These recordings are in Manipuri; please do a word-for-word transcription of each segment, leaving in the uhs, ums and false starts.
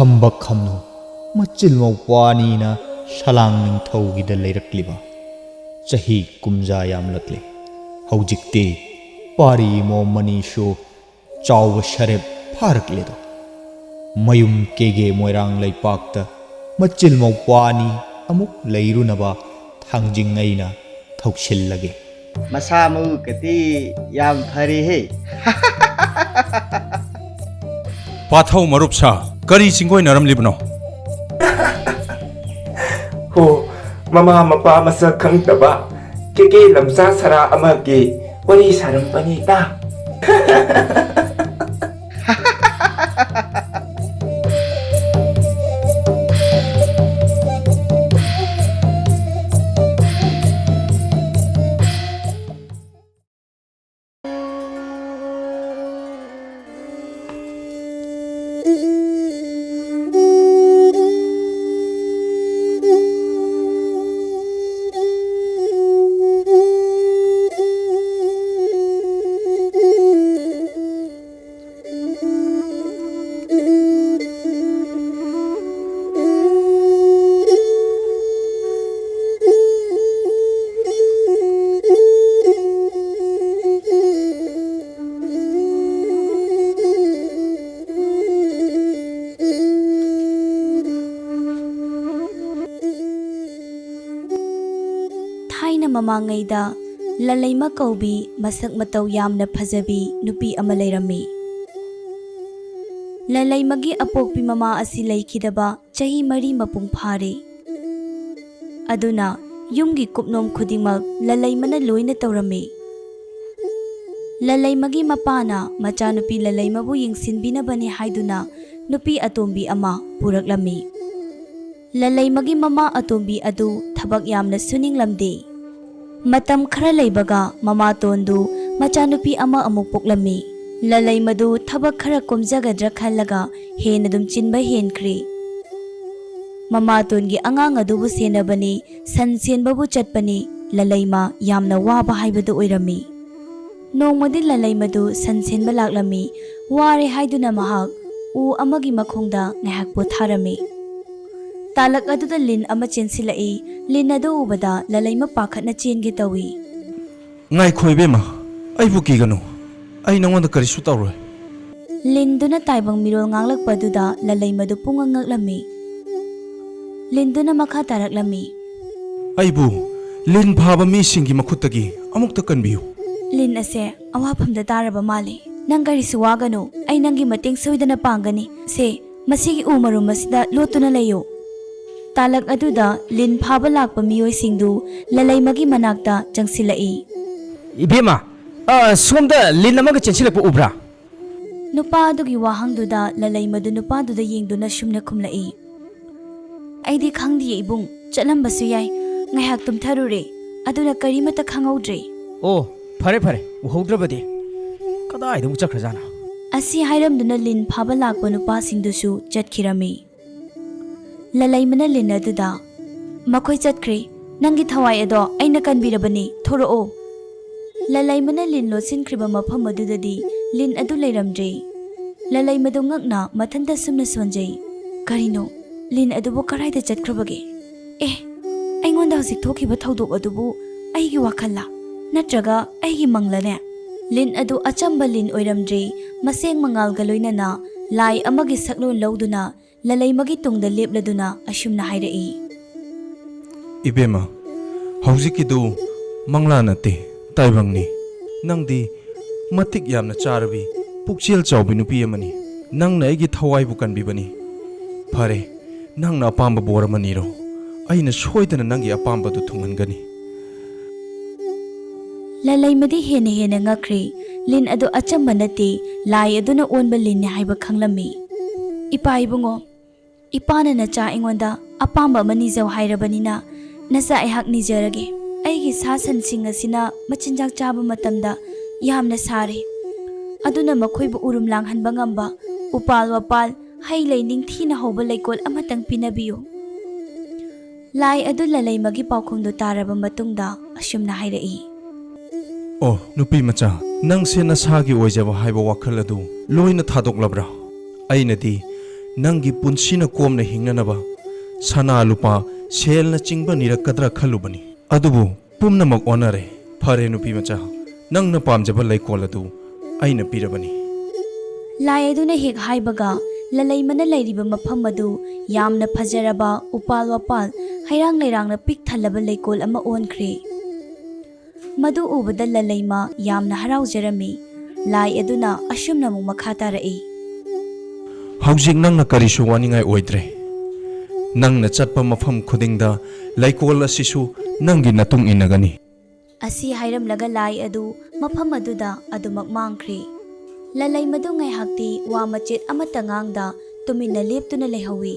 ꯈꯝꯕ ꯈꯝꯅꯨ, ꯃꯆꯤꯜ ꯃꯧꯄ꯭ꯋꯥꯅꯤꯅ ꯁꯂꯥꯡ ꯅꯤꯡꯊꯧꯒꯤꯗ ꯂꯩꯔꯛꯂꯤꯕ ꯆꯍꯤ ꯀꯨꯝꯖꯥ ꯌꯥꯝꯂꯛꯂꯦ꯫ ꯍꯧꯖꯤꯛꯇꯤ ꯄꯥꯔꯤ ꯃꯣꯃꯅꯤꯁꯨ ꯆꯥꯎꯕ ꯁꯔꯦꯞ ꯐꯥꯔꯛꯂꯦꯗꯣ꯫ ꯃꯌꯨꯝ ꯀꯦꯒꯦ ꯃꯣꯏꯔꯥꯡ ꯂꯩꯄꯥꯛꯇ ꯃꯆꯤꯜ ꯃꯧꯄ꯭ꯋꯥꯅꯤ ꯑꯃꯨꯛ ꯂꯩꯔꯨꯅꯕ ꯊꯥꯡꯖꯤꯡ ꯑꯩꯅ ꯊꯧꯁꯤꯜꯂꯒꯦ꯫ ꯃꯁꯥ ꯃꯎꯒꯗꯤ ꯌꯥꯝ ꯐꯔꯦꯍꯦ꯫ ꯄꯥꯊꯧ ꯃꯔꯨꯞ ꯁꯥ, ꯀꯔꯤ ꯆꯤꯡꯒꯣꯏꯅꯔꯝꯂꯤꯕꯅꯣ? ꯍꯣ, ꯃꯃꯥ ꯃꯄꯥ ꯃꯁꯛ ꯈꯪꯗꯕ ꯀꯦꯀꯦ ꯂꯝꯆꯥ ꯁꯔꯥ ꯑꯃꯒꯤ ꯋꯥꯔꯤ ꯁꯥꯔꯝꯕꯅꯤꯗ꯫ ꯊꯥꯏꯅ ꯃꯃꯥꯡꯉꯩꯗ ꯂꯂꯩꯃ ꯀꯧꯕꯤ ꯃꯁꯛ ꯃꯇꯧ ꯌꯥꯝꯅ ꯐꯖꯕꯤ ꯅꯨꯄꯤ ꯑꯃ ꯂꯩꯔꯝꯃꯤ꯫ ꯂꯂꯩꯃꯒꯤ ꯑꯄꯣꯛꯄꯤ ꯃꯃꯥ ꯑꯁꯤ ꯂꯩꯈꯤꯗꯕ ꯆꯍꯤ ꯃꯔꯤ ꯃꯄꯨꯡ ꯐꯥꯔꯦ꯫ ꯑꯗꯨꯅ ꯌꯨꯝꯒꯤ ꯀꯨꯞꯅꯣꯝ ꯈꯨꯗꯤꯡꯃꯛ ꯂꯂꯩꯃꯅ ꯂꯣꯏꯅ ꯇꯧꯔꯝꯃꯤ꯫ ꯂꯂꯩꯃꯒꯤ ꯃꯄꯥꯅ ꯃꯆꯥꯅꯨꯄꯤ ꯂꯂꯩꯃꯕꯨ ꯌꯦꯡꯁꯤꯟꯕꯤꯅꯕꯅꯤ ꯍꯥꯏꯗꯨꯅ ꯅꯨꯄꯤ ꯑꯇꯣꯝꯕꯤ ꯑꯃ ꯄꯨꯔꯛꯂꯝꯃꯤ꯫ ꯂꯂꯩꯃꯒꯤ ꯃꯃꯥ ꯑꯇꯣꯝꯕꯤ ꯑꯗꯨ ꯊꯕꯛ ꯌꯥꯝꯅ ꯁꯨꯅꯤꯡꯂꯝꯗꯦ꯫ ꯃꯇꯝ ꯈꯔ ꯂꯩꯕꯒ ꯃꯃꯥꯇꯣꯟꯗꯨ ꯃꯆꯥꯅꯨꯄꯤ ꯑꯃ ꯑꯃꯨꯛ ꯄꯣꯛꯂꯝꯃꯤ꯫ ꯂꯂꯩꯃꯗꯨ ꯊꯕꯛ ꯈꯔ ꯀꯣꯝꯖꯒꯗ꯭ꯔꯥ ꯈꯜꯂꯒ ꯍꯦꯟꯅ ꯑꯗꯨꯝ ꯆꯤꯟꯕ ꯍꯦꯟꯈ꯭ꯔꯦ꯫ ꯃꯃꯥꯇꯣꯟꯒꯤ ꯑꯉꯥꯡ ꯑꯗꯨꯕꯨ ꯁꯦꯟꯅꯕꯅꯤ, ꯁꯟ ꯁꯦꯟꯕꯕꯨ ꯆꯠꯄꯅꯤ, ꯂꯂꯩꯃ ꯌꯥꯝꯅ ꯋꯥꯕ ꯍꯥꯏꯕꯗꯨ ꯑꯣꯏꯔꯝꯃꯤ꯫ ꯅꯣꯡꯃꯗꯤ ꯂꯂꯩꯃꯗꯨ ꯁꯟ ꯁꯦꯟꯕ ꯂꯥꯛꯂꯝꯃꯤ꯫ ꯋꯥꯔꯦ ꯍꯥꯏꯗꯨꯅ ꯃꯍꯥꯛ ꯎ ꯑꯃꯒꯤ ꯃꯈꯣꯡꯗ ꯉꯥꯏꯍꯥꯛ ꯄꯣꯊꯥꯔꯝꯃꯤ꯫ ꯇꯥꯂꯛ ꯑꯗꯨꯗ ꯂꯤꯟ ꯑꯃ ꯆꯦꯟꯁꯤꯜꯂꯛꯏ꯫ ꯂꯤꯟ ꯑꯗꯨ ꯎꯕꯗ ꯂꯂꯩꯃ ꯄꯥꯈꯠꯅ ꯆꯦꯟꯒꯦ ꯇꯧꯏ꯫ "ꯉꯥꯏꯈꯣ ꯏꯕꯦꯝꯃ, ꯑꯩꯕꯨ ꯀꯤꯒꯅꯨ꯫ ꯑꯩ ꯅꯉꯣꯟꯗ ꯀꯔꯤꯁꯨ ꯇꯧꯔꯣꯏ꯫" ꯂꯤꯟꯗꯨꯅ ꯇꯥꯏꯕꯪ ꯃꯤꯔꯣꯜ ꯉꯥꯡꯂꯛꯄ ꯑꯗꯨꯗ ꯂꯂꯩꯃꯗꯨ ꯄꯨꯡꯉꯛ ꯉꯛꯂꯝꯃꯤ꯫ ꯂꯤꯟꯗꯨꯅ ꯃꯈꯥ ꯇꯥꯔꯛꯂꯝꯃꯤ꯫ "ꯑꯩꯕꯨ ꯂꯤꯟ ꯐꯥꯕ ꯃꯤꯁꯤꯡꯒꯤ ꯃꯈꯨꯠꯇꯒꯤ ꯑꯃꯨꯛꯇ ꯀꯟꯕꯤꯌꯨ꯫" "ꯂꯤꯟ ꯑꯁꯦ ꯑꯋꯥꯐꯝꯗ ꯇꯥꯔꯕ ꯃꯥꯜꯂꯤ꯫ ꯅꯪ ꯀꯔꯤꯁꯨ ꯋꯥꯒꯅꯨ, ꯑꯩ ꯅꯪꯒꯤ ꯃꯇꯦꯡ ꯁꯣꯏꯗꯅ ꯄꯥꯡꯒꯅꯤ꯫ ꯁꯦ, ꯃꯁꯤꯒꯤ ꯎ ꯃꯔꯨꯝ ꯑꯁꯤꯗ ꯂꯣꯠꯇꯨꯅ ꯂꯩꯌꯨ꯫" ꯇꯥꯂꯛ ꯑꯗꯨꯗ ꯂꯤꯟ ꯐꯥꯕ ꯂꯥꯛꯄ ꯃꯤꯑꯣꯏꯁꯤꯡꯗꯨ ꯂꯂꯩꯃꯒꯤ ꯃꯅꯥꯛꯇ ꯆꯪꯁꯤꯜꯂꯛꯏ꯫ "ꯏꯕꯦꯝꯃ, ꯑ, ꯁꯣꯝꯗ ꯂꯤꯟ ꯑꯃꯒ ꯆꯦꯟꯁꯤꯜꯂꯛꯄ ꯎꯕ꯭ꯔꯥ?" ꯅꯨꯄꯥ ꯑꯗꯨꯒꯤ ꯋꯥꯍꯪꯗꯨꯗ ꯂꯂꯩꯃꯗꯨ ꯅꯨꯄꯥꯗꯨꯗ ꯌꯦꯡꯗꯨꯅ ꯁꯨꯝꯅ ꯈꯨꯝꯂꯛꯏ꯫ "ꯑꯩꯗꯤ ꯈꯪꯗꯤꯌꯦ ꯏꯕꯨꯡ, ꯆꯠꯂꯝꯕꯁꯨ ꯌꯥꯏ꯫ ꯉꯥꯏꯍꯥꯛ ꯇꯨꯝꯊꯔꯨꯔꯦ, ꯑꯗꯨꯅ ꯀꯔꯤꯃꯠꯇ ꯈꯪꯍꯧꯗ꯭ꯔꯦ꯫" "ꯑꯣ, ꯐꯔꯦ ꯐꯔꯦ, ꯎꯍꯧꯗ꯭ꯔꯕꯗꯤ꯫ ꯀꯗꯥꯏꯗ ꯑꯃꯨꯛ ꯆꯠꯈ꯭ꯔꯖꯥꯠꯅꯣ?" ꯑꯁꯤ ꯍꯥꯏꯔꯝꯗꯨꯅ ꯂꯤꯟ ꯐꯥꯕ ꯂꯥꯛꯄ ꯅꯨꯄꯥꯁꯤꯡꯗꯨꯁꯨ ꯆꯠꯈꯤꯔꯝꯃꯤ꯫ ꯂꯂꯩꯃꯅ ꯂꯤꯟ ꯑꯗꯨꯗ, "ꯃꯈꯣꯏ ꯆꯠꯈ꯭ꯔꯦ꯫ ꯅꯪꯒꯤ ꯊꯋꯥꯏ ꯑꯗꯣ ꯑꯩꯅ ꯀꯟꯕꯤꯔꯕꯅꯤ, ꯊꯣꯔꯛꯑꯣ꯫" ꯂꯂꯩꯃꯅ ꯂꯤꯟ ꯂꯣꯠꯁꯤꯟꯈ꯭ꯔꯤꯕ ꯃꯐꯝ ꯑꯗꯨꯗꯗꯤ ꯂꯤꯟ ꯑꯗꯨ ꯂꯩꯔꯝꯗ꯭ꯔꯦ꯫ ꯂꯂꯩꯃꯗꯨ ꯉꯛꯅ ꯃꯊꯟꯇ ꯁꯨꯝꯅ ꯁꯣꯟꯖꯩ꯫ "ꯀꯔꯤꯅꯣ? ꯂꯤꯟ ꯑꯗꯨꯕꯨ ꯀꯔꯥꯏꯗ ꯆꯠꯈ꯭ꯔꯕꯒꯦ? ꯑꯦ, ꯑꯩꯉꯣꯟꯗ ꯍꯧꯖꯤꯛ ꯊꯣꯛꯈꯤꯕ ꯊꯧꯗꯣꯛ ꯑꯗꯨꯕꯨ ꯑꯩꯒꯤ ꯋꯥꯈꯜꯂ? ꯅꯠꯇ꯭ꯔꯒ ꯑꯩꯒꯤ ꯃꯪꯂꯅꯦ?" ꯂꯤꯟ ꯑꯗꯨ ꯑꯆꯝꯕ ꯂꯤꯟ ꯑꯣꯏꯔꯝꯗ꯭ꯔꯦ, ꯃꯁꯦꯡ ꯃꯉꯥꯜꯒ ꯂꯣꯏꯅꯅ ꯂꯥꯏ ꯑꯃꯒꯤ ꯁꯛꯂꯣꯟ ꯂꯧꯗꯨꯅ ꯂꯂꯩꯃꯒꯤ ꯇꯨꯡꯗ ꯂꯦꯞꯂꯗꯨꯅ ꯑꯁꯨꯝꯅ ꯍꯥꯏꯔꯛꯏ꯫ "ꯏꯕꯦꯝꯃ, ꯍꯧꯖꯤꯛꯀꯤꯗꯨ ꯃꯪꯂꯥ ꯅꯠꯇꯦ, ꯇꯥꯏꯕꯪꯅꯤ꯫ ꯅꯪꯗꯤ ꯃꯇꯤꯛ ꯌꯥꯝꯅ ꯆꯥꯔꯕꯤ, ꯄꯨꯛꯆꯦꯜ ꯆꯥꯎꯕꯤ ꯅꯨꯄꯤ ꯑꯃꯅꯤ꯫ ꯅꯪꯅ ꯑꯩꯒꯤ ꯊꯋꯥꯏꯕꯨ ꯀꯟꯕꯤꯕꯅꯤ꯫ ꯐꯔꯦ, ꯅꯪꯅ ꯑꯄꯥꯝꯕ ꯕꯣꯔ ꯑꯃ ꯅꯤꯔꯣ꯫ ꯑꯩꯅ ꯁꯣꯏꯗꯅ ꯅꯪꯒꯤ ꯑꯄꯥꯝꯕꯗꯨ ꯊꯨꯡꯍꯟꯒꯅꯤ꯫" ꯂꯂꯩꯃꯗꯤ ꯍꯦꯟꯅ ꯍꯦꯟꯅ ꯉꯛꯈ꯭ꯔꯦ꯫ ꯂꯤꯟ ꯑꯗꯨ ꯑꯆꯝꯕ ꯅꯠꯇꯦ, ꯂꯥꯏ ꯑꯗꯨꯅ ꯑꯣꯟꯕ ꯂꯤꯟꯅꯤ ꯍꯥꯏꯕ ꯈꯪꯂꯝꯃꯤ꯫ "ꯏꯄꯥ ꯏꯕꯨꯡꯉꯣ, ꯏꯄꯥꯅ ꯅꯆꯥ ꯑꯩꯉꯣꯟꯗ ꯑꯄꯥꯝꯕ ꯑꯃ ꯅꯤꯖꯧ ꯍꯥꯏꯔꯕꯅꯤꯅ, ꯅꯆꯥ ꯑꯩꯍꯥꯛ ꯅꯤꯖꯔꯒꯦ꯫ ꯑꯩꯒꯤ ꯁꯥ ꯁꯟꯁꯤꯡ ꯑꯁꯤꯅ ꯃꯆꯤꯟꯖꯥꯛ ꯆꯥꯕ ꯃꯇꯝꯗ ꯌꯥꯝꯅ ꯁꯥꯔꯦ, ꯑꯗꯨꯅ ꯃꯈꯣꯏꯕꯨ ꯎꯔꯨꯝ ꯂꯥꯡꯍꯟꯕ ꯉꯝꯕ ꯎꯄꯥꯜ ꯋꯥꯄꯥꯜ, ꯍꯩ ꯂꯩ ꯅꯤꯡꯊꯤꯅ ꯍꯧꯕ ꯂꯩꯀꯣꯜ ꯑꯃꯇꯪ ꯄꯤꯅꯕꯤꯌꯨ꯫" ꯂꯥꯏ ꯑꯗꯨ ꯂꯂꯩꯃꯒꯤ ꯄꯥꯎꯈꯨꯝꯗꯨ ꯇꯥꯔꯕ ꯃꯇꯨꯡꯗ ꯑꯁꯨꯝꯅ ꯍꯥꯏꯔꯛꯏ꯫ "ꯑꯣ, ꯅꯨꯄꯤ ꯃꯆꯥ, ꯅꯪꯁꯦ ꯅꯁꯥꯒꯤ ꯑꯣꯏꯖꯕ ꯍꯥꯏꯕ ꯋꯥꯈꯜ ꯑꯗꯨ ꯂꯣꯏꯅ ꯊꯥꯗꯣꯛꯂꯕ꯭ꯔꯥ? ꯑꯩꯅꯗꯤ ꯅꯪꯒꯤ ꯄꯨꯟꯁꯤꯅ ꯀꯣꯝꯅ ꯍꯤꯡꯅꯅꯕ ꯁꯅꯥ ꯂꯨꯄꯥ, ꯁꯦꯜꯅꯆꯤꯡꯕ ꯅꯤꯔꯛꯀꯗ꯭ꯔꯥ ꯈꯜꯂꯨꯕꯅꯤ꯫ ꯑꯗꯨꯕꯨ ꯄꯨꯝꯅꯃꯛ ꯑꯣꯟꯅꯔꯦ꯫ ꯐꯔꯦ ꯅꯨꯄꯤ ꯃꯆꯥ, ꯅꯪꯅ ꯄꯥꯝꯖꯕ ꯂꯩꯀꯣꯜ ꯑꯗꯨ ꯑꯩꯅ ꯄꯤꯔꯕꯅꯤ꯫ ꯂꯥꯏ ꯑꯗꯨꯅ ꯍꯦꯛ ꯍꯥꯏꯕꯒ ꯂꯂꯩꯃꯅ ꯂꯩꯔꯤꯕ ꯃꯐꯝ ꯑꯗꯨ ꯌꯥꯝꯅ ꯐꯖꯔꯕ ꯎꯄꯥꯜ ꯋꯥꯄꯥꯜ, ꯍꯩꯔꯥꯡ ꯂꯩꯔꯥꯡꯅ ꯄꯤꯛ ꯊꯜꯂꯕ ꯂꯩꯀꯣꯜ ꯑꯃ ꯑꯣꯟꯈ꯭ꯔꯦ꯫ ꯃꯗꯨ ꯎꯕꯗ ꯂꯂꯩꯃ ꯌꯥꯝꯅ ꯍꯔꯥꯎꯖꯔꯝꯃꯤ꯫ ꯂꯥꯏ ꯑꯗꯨꯅ ꯑꯁꯨꯝꯅ ꯑꯃꯨꯛ ꯃꯈꯥ ꯇꯥꯔꯛꯏ꯫ ꯍꯧꯖꯤꯛ ꯅꯪꯅ ꯀꯔꯤꯁꯨ ꯋꯥꯅꯤꯡꯉꯥꯏ ꯑꯣꯏꯗ꯭ꯔꯦ꯫ ꯅꯪꯅ ꯆꯠꯄ ꯃꯐꯝ ꯈꯨꯗꯤꯡꯗ ꯂꯩꯀꯣꯜ ꯑꯁꯤꯁꯨ ꯅꯪꯒꯤ ꯅꯇꯨꯡ ꯏꯟꯅꯒꯅꯤ꯫ ꯑꯁꯤ ꯍꯥꯏꯔꯝꯂꯒ ꯂꯥꯏ ꯑꯗꯨ ꯃꯐꯝ ꯑꯗꯨꯗ ꯑꯗꯨꯃꯛ ꯃꯥꯡꯈ꯭ꯔꯦ꯫ ꯂꯂꯩꯃꯗꯨ ꯉꯥꯏꯍꯥꯛꯇꯤ ꯋꯥ ꯃꯆꯦꯠ ꯑꯃꯠꯇ ꯉꯥꯡꯗ ꯇꯨꯃꯤꯟꯅ ꯂꯦꯞꯇꯨꯅ ꯂꯩꯍꯧꯏ꯫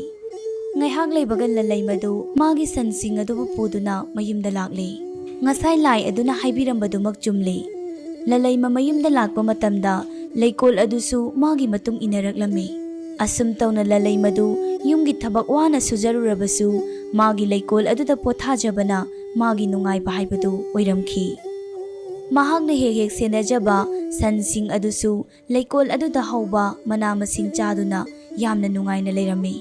ꯉꯥꯏꯍꯥꯛ ꯂꯩꯕꯒ ꯂꯂꯩꯃꯗꯨ ꯃꯥꯒꯤ ꯁꯟꯁꯤꯡ ꯑꯗꯨꯕꯨ ꯄꯨꯗꯨꯅ ꯃꯌꯨꯝꯗ ꯂꯥꯛꯂꯦ꯫ ꯉꯁꯥꯏ ꯂꯥꯏ ꯑꯗꯨꯅ ꯍꯥꯏꯕꯤꯔꯝꯕꯗꯨꯃꯛ ꯆꯨꯝꯂꯦ꯫ ꯂꯂꯩꯃ ꯃꯌꯨꯝꯗ ꯂꯥꯛꯄ ꯃꯇꯝꯗ ꯂꯩꯀꯣꯜ ꯑꯗꯨꯁꯨ ꯃꯥꯒꯤ ꯃꯇꯨꯡ ꯏꯟꯅꯔꯛꯂꯝꯃꯤ꯫ ꯑꯁꯨꯝ ꯇꯧꯅ ꯂꯂꯩꯃꯗꯨ ꯌꯨꯝꯒꯤ ꯊꯕꯛ ꯋꯥꯅ ꯁꯨꯖꯔꯨꯔꯕꯁꯨ ꯃꯥꯒꯤ ꯂꯩꯀꯣꯜ ꯑꯗꯨꯗ ꯄꯣꯊꯥꯖꯕꯅ ꯃꯥꯒꯤ ꯅꯨꯡꯉꯥꯏꯕ ꯍꯥꯏꯕꯗꯨ ꯑꯣꯏꯔꯝꯈꯤ꯫ ꯃꯍꯥꯛꯅ ꯍꯦꯛ ꯍꯦꯛ ꯁꯦꯟꯅꯖꯕ ꯁꯟꯁꯤꯡ ꯑꯗꯨꯁꯨ ꯂꯩꯀꯣꯜ ꯑꯗꯨꯗ ꯍꯧꯕ ꯃꯅꯥ ꯃꯁꯤꯡ ꯆꯥꯗꯨꯅ ꯌꯥꯝꯅ ꯅꯨꯡꯉꯥꯏꯅ ꯂꯩꯔꯝꯃꯤ꯫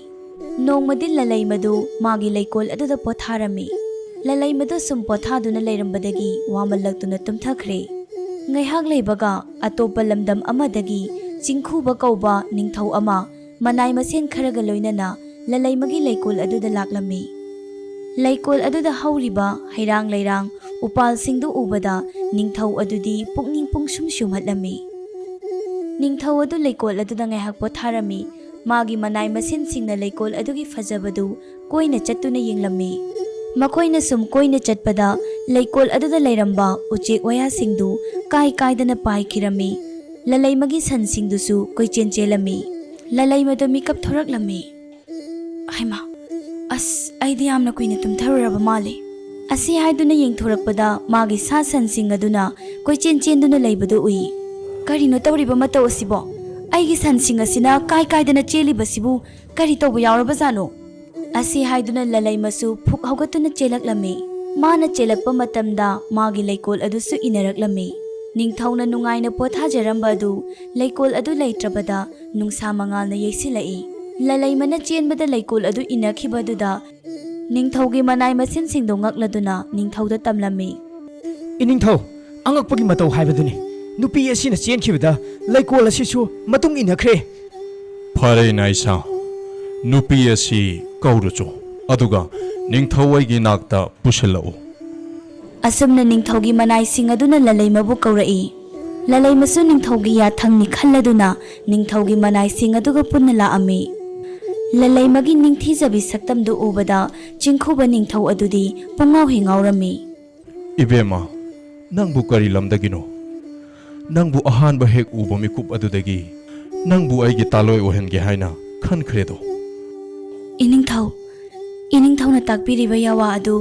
ꯅꯣꯡꯃꯗꯤ ꯂꯂꯩꯃꯗꯨ ꯃꯥꯒꯤ ꯂꯩꯀꯣꯜ ꯑꯗꯨꯗ ꯄꯣꯊꯥꯔꯝꯃꯤ꯫ ꯂꯂꯩꯃꯗꯨ ꯁꯨꯝ ꯄꯣꯊꯥꯗꯨꯅ ꯂꯩꯔꯝꯕꯗꯒꯤ ꯋꯥꯃꯜꯂꯛꯇꯨꯅ ꯇꯨꯝꯊꯈ꯭ꯔꯦ꯫ ꯉꯥꯏꯍꯥꯛ ꯂꯩꯕꯒ ꯑꯇꯣꯞꯄ ꯂꯝꯗꯝ ꯑꯃꯗꯒꯤ ꯆꯤꯡꯈꯨꯕ ꯀꯧꯕ ꯅꯤꯡꯊꯧ ꯑꯃ ꯃꯅꯥꯏ ꯃꯁꯦꯟ ꯈꯔꯒ ꯂꯣꯏꯅꯅ ꯂꯂꯩꯃꯒꯤ ꯂꯩꯀꯣꯜ ꯑꯗꯨꯗ ꯂꯥꯛꯂꯝꯃꯤ꯫ ꯂꯩꯀꯣꯜ ꯑꯗꯨꯗ ꯍꯧꯔꯤꯕ ꯍꯩꯔꯥꯡ ꯂꯩꯔꯥꯡ ꯎꯄꯥꯜꯁꯤꯡꯗꯨ ꯎꯕꯗ ꯅꯤꯡꯊꯧ ꯑꯗꯨꯗꯤ ꯄꯨꯛꯅꯤꯡ ꯄꯨꯡꯁꯨꯝ ꯁꯨꯝꯍꯠꯂꯝꯃꯤ꯫ ꯅꯤꯡꯊꯧ ꯑꯗꯨ ꯂꯩꯀꯣꯜ ꯑꯗꯨꯗ ꯉꯥꯏꯍꯥꯛ ꯄꯣꯊꯥꯔꯝꯃꯤ꯫ ꯃꯥꯒꯤ ꯃꯅꯥꯏ ꯃꯁꯦꯟꯁꯤꯡꯅ ꯂꯩꯀꯣꯜ ꯑꯗꯨꯒꯤ ꯐꯖꯕꯗꯨ ꯀꯣꯏꯅ ꯆꯠꯇꯨꯅ ꯌꯦꯡꯂꯝꯃꯤ꯫ ꯃꯈꯣꯏꯅ ꯁꯨꯝ ꯀꯣꯏꯅ ꯆꯠꯄꯗ ꯂꯩꯀꯣꯜ ꯑꯗꯨꯗ ꯂꯩꯔꯝꯕ ꯎꯆꯦꯛ ꯋꯥꯌꯥꯁꯤꯡꯗꯨ ꯀꯥꯏ ꯀꯥꯏꯗꯅ ꯄꯥꯏꯈꯤꯔꯝꯃꯤ꯫ ꯂꯂꯩꯃꯒꯤ ꯁꯟꯁꯤꯡꯗꯨꯁꯨ ꯀꯣꯏꯆꯦꯟ ꯆꯦꯜꯂꯝꯃꯤ꯫ ꯂꯂꯩꯃꯗꯨ ꯃꯤꯀꯞ ꯊꯣꯔꯛꯂꯝꯃꯤ꯫ ꯍꯩꯃꯥ, ꯑꯁ, ꯑꯩꯗꯤ ꯌꯥꯝꯅ ꯀꯨꯏꯅ ꯇꯨꯝꯊꯔꯨꯔꯕ ꯃꯥꯜꯂꯦ꯫ ꯑꯁꯤ ꯍꯥꯏꯗꯨꯅ ꯌꯦꯡꯊꯣꯔꯛꯄꯗ ꯃꯥꯒꯤ ꯁꯥ ꯁꯟꯁꯤꯡ ꯑꯗꯨꯅ ꯀꯣꯏꯆꯦꯟ ꯆꯦꯟꯗꯨꯅ ꯂꯩꯕꯗꯨ ꯎꯏ꯫ ꯀꯔꯤꯅꯣ ꯇꯧꯔꯤꯕ ꯃꯇꯧ ꯑꯁꯤꯕꯣ? ꯑꯩꯒꯤ ꯁꯟꯁꯤꯡ ꯑꯁꯤꯅ ꯀꯥꯏ ꯀꯥꯏꯗꯅ ꯆꯦꯜꯂꯤꯕꯁꯤꯕꯨ ꯀꯔꯤ ꯇꯧꯕ ꯌꯥꯎꯔꯕꯖꯥꯠꯅꯣ? ꯑꯁꯤ ꯍꯥꯏꯗꯨꯅ ꯂꯂꯩꯃꯁꯨ ꯐꯨꯛ ꯍꯧꯒꯠꯇꯨꯅ ꯆꯦꯜꯂꯛꯂꯝꯃꯤ꯫ ꯃꯥꯅ ꯆꯦꯜꯂꯛꯄ ꯃꯇꯝꯗ ꯃꯥꯒꯤ ꯂꯩꯀꯣꯜ ꯑꯗꯨꯁꯨ ꯏꯟꯅꯔꯛꯂꯝꯃꯤ꯫ ꯅꯤꯡꯊꯧꯅ ꯅꯨꯡꯉꯥꯏꯅ ꯄꯣꯊꯥꯖꯔꯝꯕ ꯑꯗꯨ ꯂꯩꯀꯣꯜ ꯑꯗꯨ ꯂꯩꯇ꯭ꯔꯕꯗ ꯅꯨꯡꯁꯥ ꯃꯉꯥꯜꯅ ꯌꯩꯁꯤꯜꯂꯛꯏ꯫ ꯂꯂꯩꯃꯅ ꯆꯦꯟꯕꯗ ꯂꯩꯀꯣꯜ ꯑꯗꯨ ꯏꯟꯅꯈꯤꯕ ꯑꯗꯨꯗ ꯅꯤꯡꯊꯧꯒꯤ ꯃꯅꯥꯏ ꯃꯁꯤꯟꯁꯤꯡꯗꯨ ꯉꯛꯂꯗꯨꯅ ꯅꯤꯡꯊꯧꯗ ꯇꯝꯂꯝꯃꯤ꯫ "ꯏꯅꯤꯡꯊꯧ, ꯑꯉꯛꯄꯒꯤ ꯃꯇꯧ ꯍꯥꯏꯕꯗꯨꯅꯤ꯫ ꯅꯨꯄꯤ ꯑꯁꯤꯅ ꯆꯦꯟꯈꯤꯕꯗ ꯂꯩꯀꯣꯜ ꯑꯁꯤꯁꯨ ꯃꯇꯨꯡ ꯏꯟꯅꯈ꯭ꯔꯦ꯫" "ꯐꯔꯦ, ꯏꯅꯥ ꯏꯁꯥ, ꯅꯨꯄꯤ ꯑꯁꯤ ꯀꯧꯔꯨꯆꯣ, ꯑꯗꯨꯒ ꯅꯤꯡꯊꯧ ꯑꯩꯒꯤ ꯅꯥꯛꯇ ꯄꯨꯁꯤꯜꯂꯛꯎ꯫" ꯑꯁꯨꯝꯅ ꯅꯤꯡꯊꯧꯒꯤ ꯃꯅꯥꯏꯁꯤꯡ ꯑꯗꯨꯅ ꯂꯂꯩꯃꯕꯨ ꯀꯧꯔꯛꯏ꯫ ꯂꯂꯩꯃꯁꯨ ꯅꯤꯡꯊꯧꯒꯤ ꯌꯥꯊꯪꯅꯤ ꯈꯜꯂꯗꯨꯅ ꯅꯤꯡꯊꯧꯒꯤ ꯃꯅꯥꯏꯁꯤꯡ ꯑꯗꯨꯒ ꯄꯨꯟꯅ ꯂꯥꯛꯑꯝꯃꯤ꯫ ꯂꯂꯩꯃꯒꯤ ꯅꯤꯡꯊꯤꯖꯕꯤ ꯁꯛꯇꯝꯗꯨ ꯎꯕꯗ ꯆꯤꯡꯈꯨꯕ ꯅꯤꯡꯊꯧ ꯑꯗꯨꯗꯤ ꯄꯨꯡꯉꯥꯎ ꯍꯦꯛ ꯉꯥꯎꯔꯝꯃꯤ꯫ "ꯏꯕꯦꯝꯃ, ꯅꯪꯕꯨ ꯀꯔꯤ ꯂꯝꯗꯒꯤꯅꯣ? ꯅꯪꯕꯨ ꯑꯍꯥꯟꯕ ꯍꯦꯛ ꯎꯕ ꯃꯤꯀꯨꯞ ꯑꯗꯨꯗꯒꯤ ꯅꯪꯕꯨ ꯑꯩꯒꯤ ꯇꯥꯂꯣꯏ ꯑꯣꯏꯍꯟꯒꯦ ꯍꯥꯏꯅ ꯈꯟꯈ꯭ꯔꯦꯗꯣ꯫" "ꯏꯅꯤꯡꯊꯧ, ꯏꯅꯤꯡꯊꯧꯅ ꯇꯥꯛꯄꯤꯔꯤꯕ ꯌꯥꯋꯥ ꯑꯗꯨ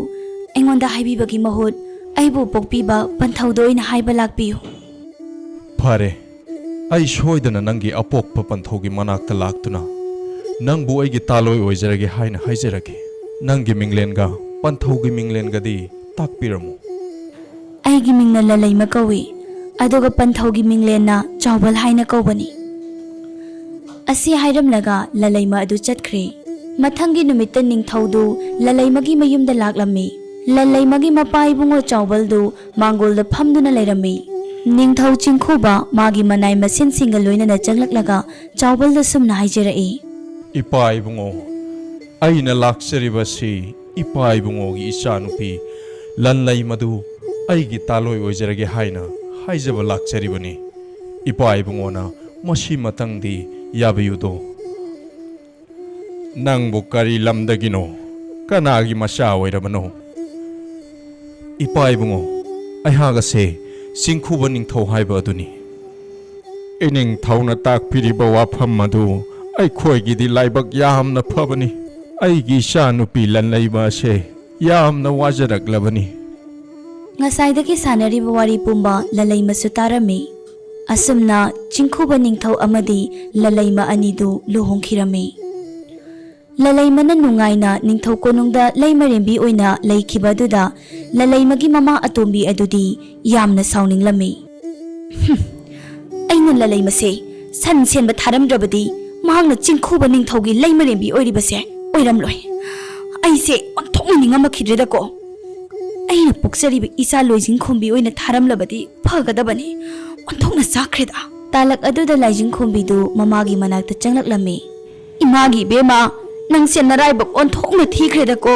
ꯑꯩꯉꯣꯟꯗ ꯍꯥꯏꯕꯤꯕꯒꯤ ꯃꯍꯨꯠ ꯑꯩꯕꯨ ꯄꯣꯛꯄꯤꯕ ꯄꯟꯊꯧꯗ ꯑꯣꯏꯅ ꯍꯥꯏꯕ ꯂꯥꯛꯄꯤꯌꯨ꯫" "ꯐꯔꯦ, ꯑꯩ ꯁꯣꯏꯗꯅ ꯅꯪꯒꯤ ꯑꯄꯣꯛꯄ ꯄꯟꯊꯧꯒꯤ ꯃꯅꯥꯛꯇ ꯂꯥꯛꯇꯨꯅ ꯅꯪꯕꯨ ꯑꯩꯒꯤ ꯇꯥꯂꯣꯏ ꯑꯣꯏꯖꯔꯒꯦ ꯍꯥꯏꯅ ꯍꯥꯏꯖꯔꯒꯦ꯫ ꯅꯪꯒꯤ ꯃꯤꯡꯂꯦꯟꯒ ꯄꯟꯊꯧꯒꯤ ꯃꯤꯡꯂꯦꯟꯒꯗꯤ ꯇꯥꯛꯄꯤꯔꯝꯃꯨ꯫" "ꯑꯩꯒꯤ ꯃꯤꯡꯅ ꯂꯂꯩꯃ ꯀꯧꯏ, ꯑꯗꯨꯒ ꯄꯟꯊꯧꯒꯤ ꯃꯤꯡꯂꯦꯟꯅ ꯆꯥꯎꯕꯜ ꯍꯥꯏꯅ ꯀꯧꯕꯅꯤ꯫" ꯑꯁꯤ ꯍꯥꯏꯔꯝꯂꯒ ꯂꯂꯩꯃ ꯑꯗꯨ ꯆꯠꯈ꯭ꯔꯦ꯫ ꯃꯊꯪꯒꯤ ꯅꯨꯃꯤꯠꯇ ꯅꯤꯡꯊꯧꯗꯨ ꯂꯂꯩꯃꯒꯤ ꯃꯌꯨꯝꯗ ꯂꯥꯛꯂꯝꯃꯤ꯫ ꯂꯂꯩꯃꯒꯤ ꯃꯄꯥ ꯏꯕꯨꯡꯉꯣ ꯆꯥꯎꯕꯜꯗꯨ ꯃꯥꯡꯒꯣꯜꯗ ꯐꯝꯗꯨꯅ ꯂꯩꯔꯝꯃꯤ꯫ ꯅꯤꯡꯊꯧ ꯆꯤꯡꯈꯨꯕ ꯃꯥꯒꯤ ꯃꯅꯥꯏ ꯃꯁꯤꯟꯁꯤꯡꯒ ꯂꯣꯏꯅꯅ ꯆꯪꯂꯛꯂꯒ ꯆꯥꯎꯕꯜꯗ ꯁꯨꯝꯅ ꯍꯥꯏꯖꯔꯛꯏ꯫ "ꯏꯄꯥ ꯏꯕꯨꯡꯉꯣ, ꯑꯩꯅ ꯂꯥꯛꯆꯔꯤꯕꯁꯤ ꯏꯄꯥ ꯏꯕꯨꯡꯉꯣꯒꯤ ꯏꯆꯥꯅꯨꯄꯤ ꯂꯟꯂꯩꯃꯗꯨ ꯑꯩꯒꯤ ꯇꯥꯂꯣꯏ ꯑꯣꯏꯖꯔꯒꯦ ꯍꯥꯏꯅ ꯍꯥꯏꯖꯕ ꯂꯥꯛꯆꯔꯤꯕꯅꯤ꯫ ꯏꯄꯥ ꯏꯕꯨꯡꯉꯣꯅ ꯃꯁꯤꯃꯇꯪꯗꯤ ꯌꯥꯕꯤꯌꯨꯗꯣ꯫" "ꯅꯪꯕꯨ ꯀꯔꯤ ꯂꯝꯗꯒꯤꯅꯣ? ꯀꯅꯥꯒꯤ ꯃꯆꯥ ꯑꯣꯏꯔꯕꯅꯣ?" "ꯏꯄꯥ ꯏꯕꯨꯡꯉꯣ, ꯑꯩꯍꯥꯛ ꯑꯁꯦ ꯆꯤꯡꯈꯨꯕ ꯅꯤꯡꯊꯧ ꯍꯥꯏꯕ ꯑꯗꯨꯅꯤ꯫" "ꯏꯅꯤꯡꯊꯧꯅ ꯇꯥꯛꯄꯤꯔꯤꯕ ꯋꯥꯐꯝ ꯑꯗꯨ ꯑꯩꯈꯣꯏꯒꯤꯗꯤ ꯂꯥꯏꯕꯛ ꯌꯥꯝꯅ ꯐꯕꯅꯤ꯫ ꯑꯩꯒꯤ ꯏꯆꯥꯅꯨꯄꯤ ꯂꯟꯂꯩꯃ ꯑꯁꯦ ꯌꯥꯝꯅ ꯋꯥꯖꯔꯛꯂꯕꯅꯤ꯫" ꯉꯁꯥꯏꯗꯒꯤ ꯁꯥꯟꯅꯔꯤꯕ ꯋꯥꯔꯤ ꯄꯨꯝꯕ ꯂꯂꯩꯃꯁꯨ ꯇꯥꯔꯝꯃꯤ꯫ ꯑꯁꯨꯝꯅ ꯆꯤꯡꯈꯨꯕ ꯅꯤꯡꯊꯧ ꯑꯃꯗꯤ ꯂꯂꯩꯃ ꯑꯅꯤꯗꯨ ꯂꯨꯍꯣꯡꯈꯤꯔꯝꯃꯤ꯫ ꯂꯂꯩꯃꯅ ꯅꯨꯡꯉꯥꯏꯅ ꯅꯤꯡꯊꯧ ꯀꯣꯅꯨꯡꯗ ꯂꯩꯃꯔꯦꯝꯕꯤ ꯑꯣꯏꯅ ꯂꯩꯈꯤꯕ ꯑꯗꯨꯗ ꯂꯂꯩꯃꯒꯤ ꯃꯃꯥ ꯑꯇꯣꯝꯕꯤ ꯑꯗꯨꯗꯤ ꯌꯥꯝꯅ ꯁꯥꯎꯅꯤꯡꯂꯝꯃꯤ꯫ ꯑꯩꯅ ꯂꯂꯩꯃꯁꯦ ꯁꯟ ꯁꯦꯟꯕ ꯊꯥꯔꯝꯗ꯭ꯔꯕꯗꯤ ꯃꯍꯥꯛꯅ ꯆꯤꯡꯈꯨꯕ ꯅꯤꯡꯊꯧꯒꯤ ꯂꯩꯃꯔꯦꯝꯕꯤ ꯑꯣꯏꯔꯤꯕꯁꯦ ꯑꯣꯏꯔꯝꯂꯣꯏ꯫ ꯑꯩꯁꯦ ꯑꯣꯟꯊꯣꯛꯅ ꯅꯤꯡꯉꯝꯃꯛꯈꯤꯗ꯭ꯔꯦꯗꯀꯣ꯫ ꯑꯩꯅ ꯄꯣꯛꯆꯔꯤꯕ ꯏꯆꯥ ꯂꯣꯏꯖꯤꯡꯈꯣꯝꯕꯤ ꯑꯣꯏꯅ ꯊꯥꯔꯝꯂꯕꯗꯤ ꯐꯒꯗꯕꯅꯤ꯫ ꯑꯣꯟꯊꯣꯛꯅ ꯆꯥꯛꯈ꯭ꯔꯦꯗ꯫ ꯇꯥꯂꯛ ꯑꯗꯨꯗ ꯂꯥꯏꯖꯤꯡꯈꯣꯝꯕꯤꯗꯨ ꯃꯃꯥꯒꯤ ꯃꯅꯥꯛꯇ ꯆꯪꯂꯛꯂꯝꯃꯤ꯫ "ꯏꯃꯥꯒꯤ ꯏꯕꯦꯝꯃ, ꯅꯪꯁꯦ ꯅꯔꯥꯏꯕꯛ ꯑꯣꯟꯊꯣꯛꯅ ꯊꯤꯈ꯭ꯔꯦꯗꯀꯣ꯫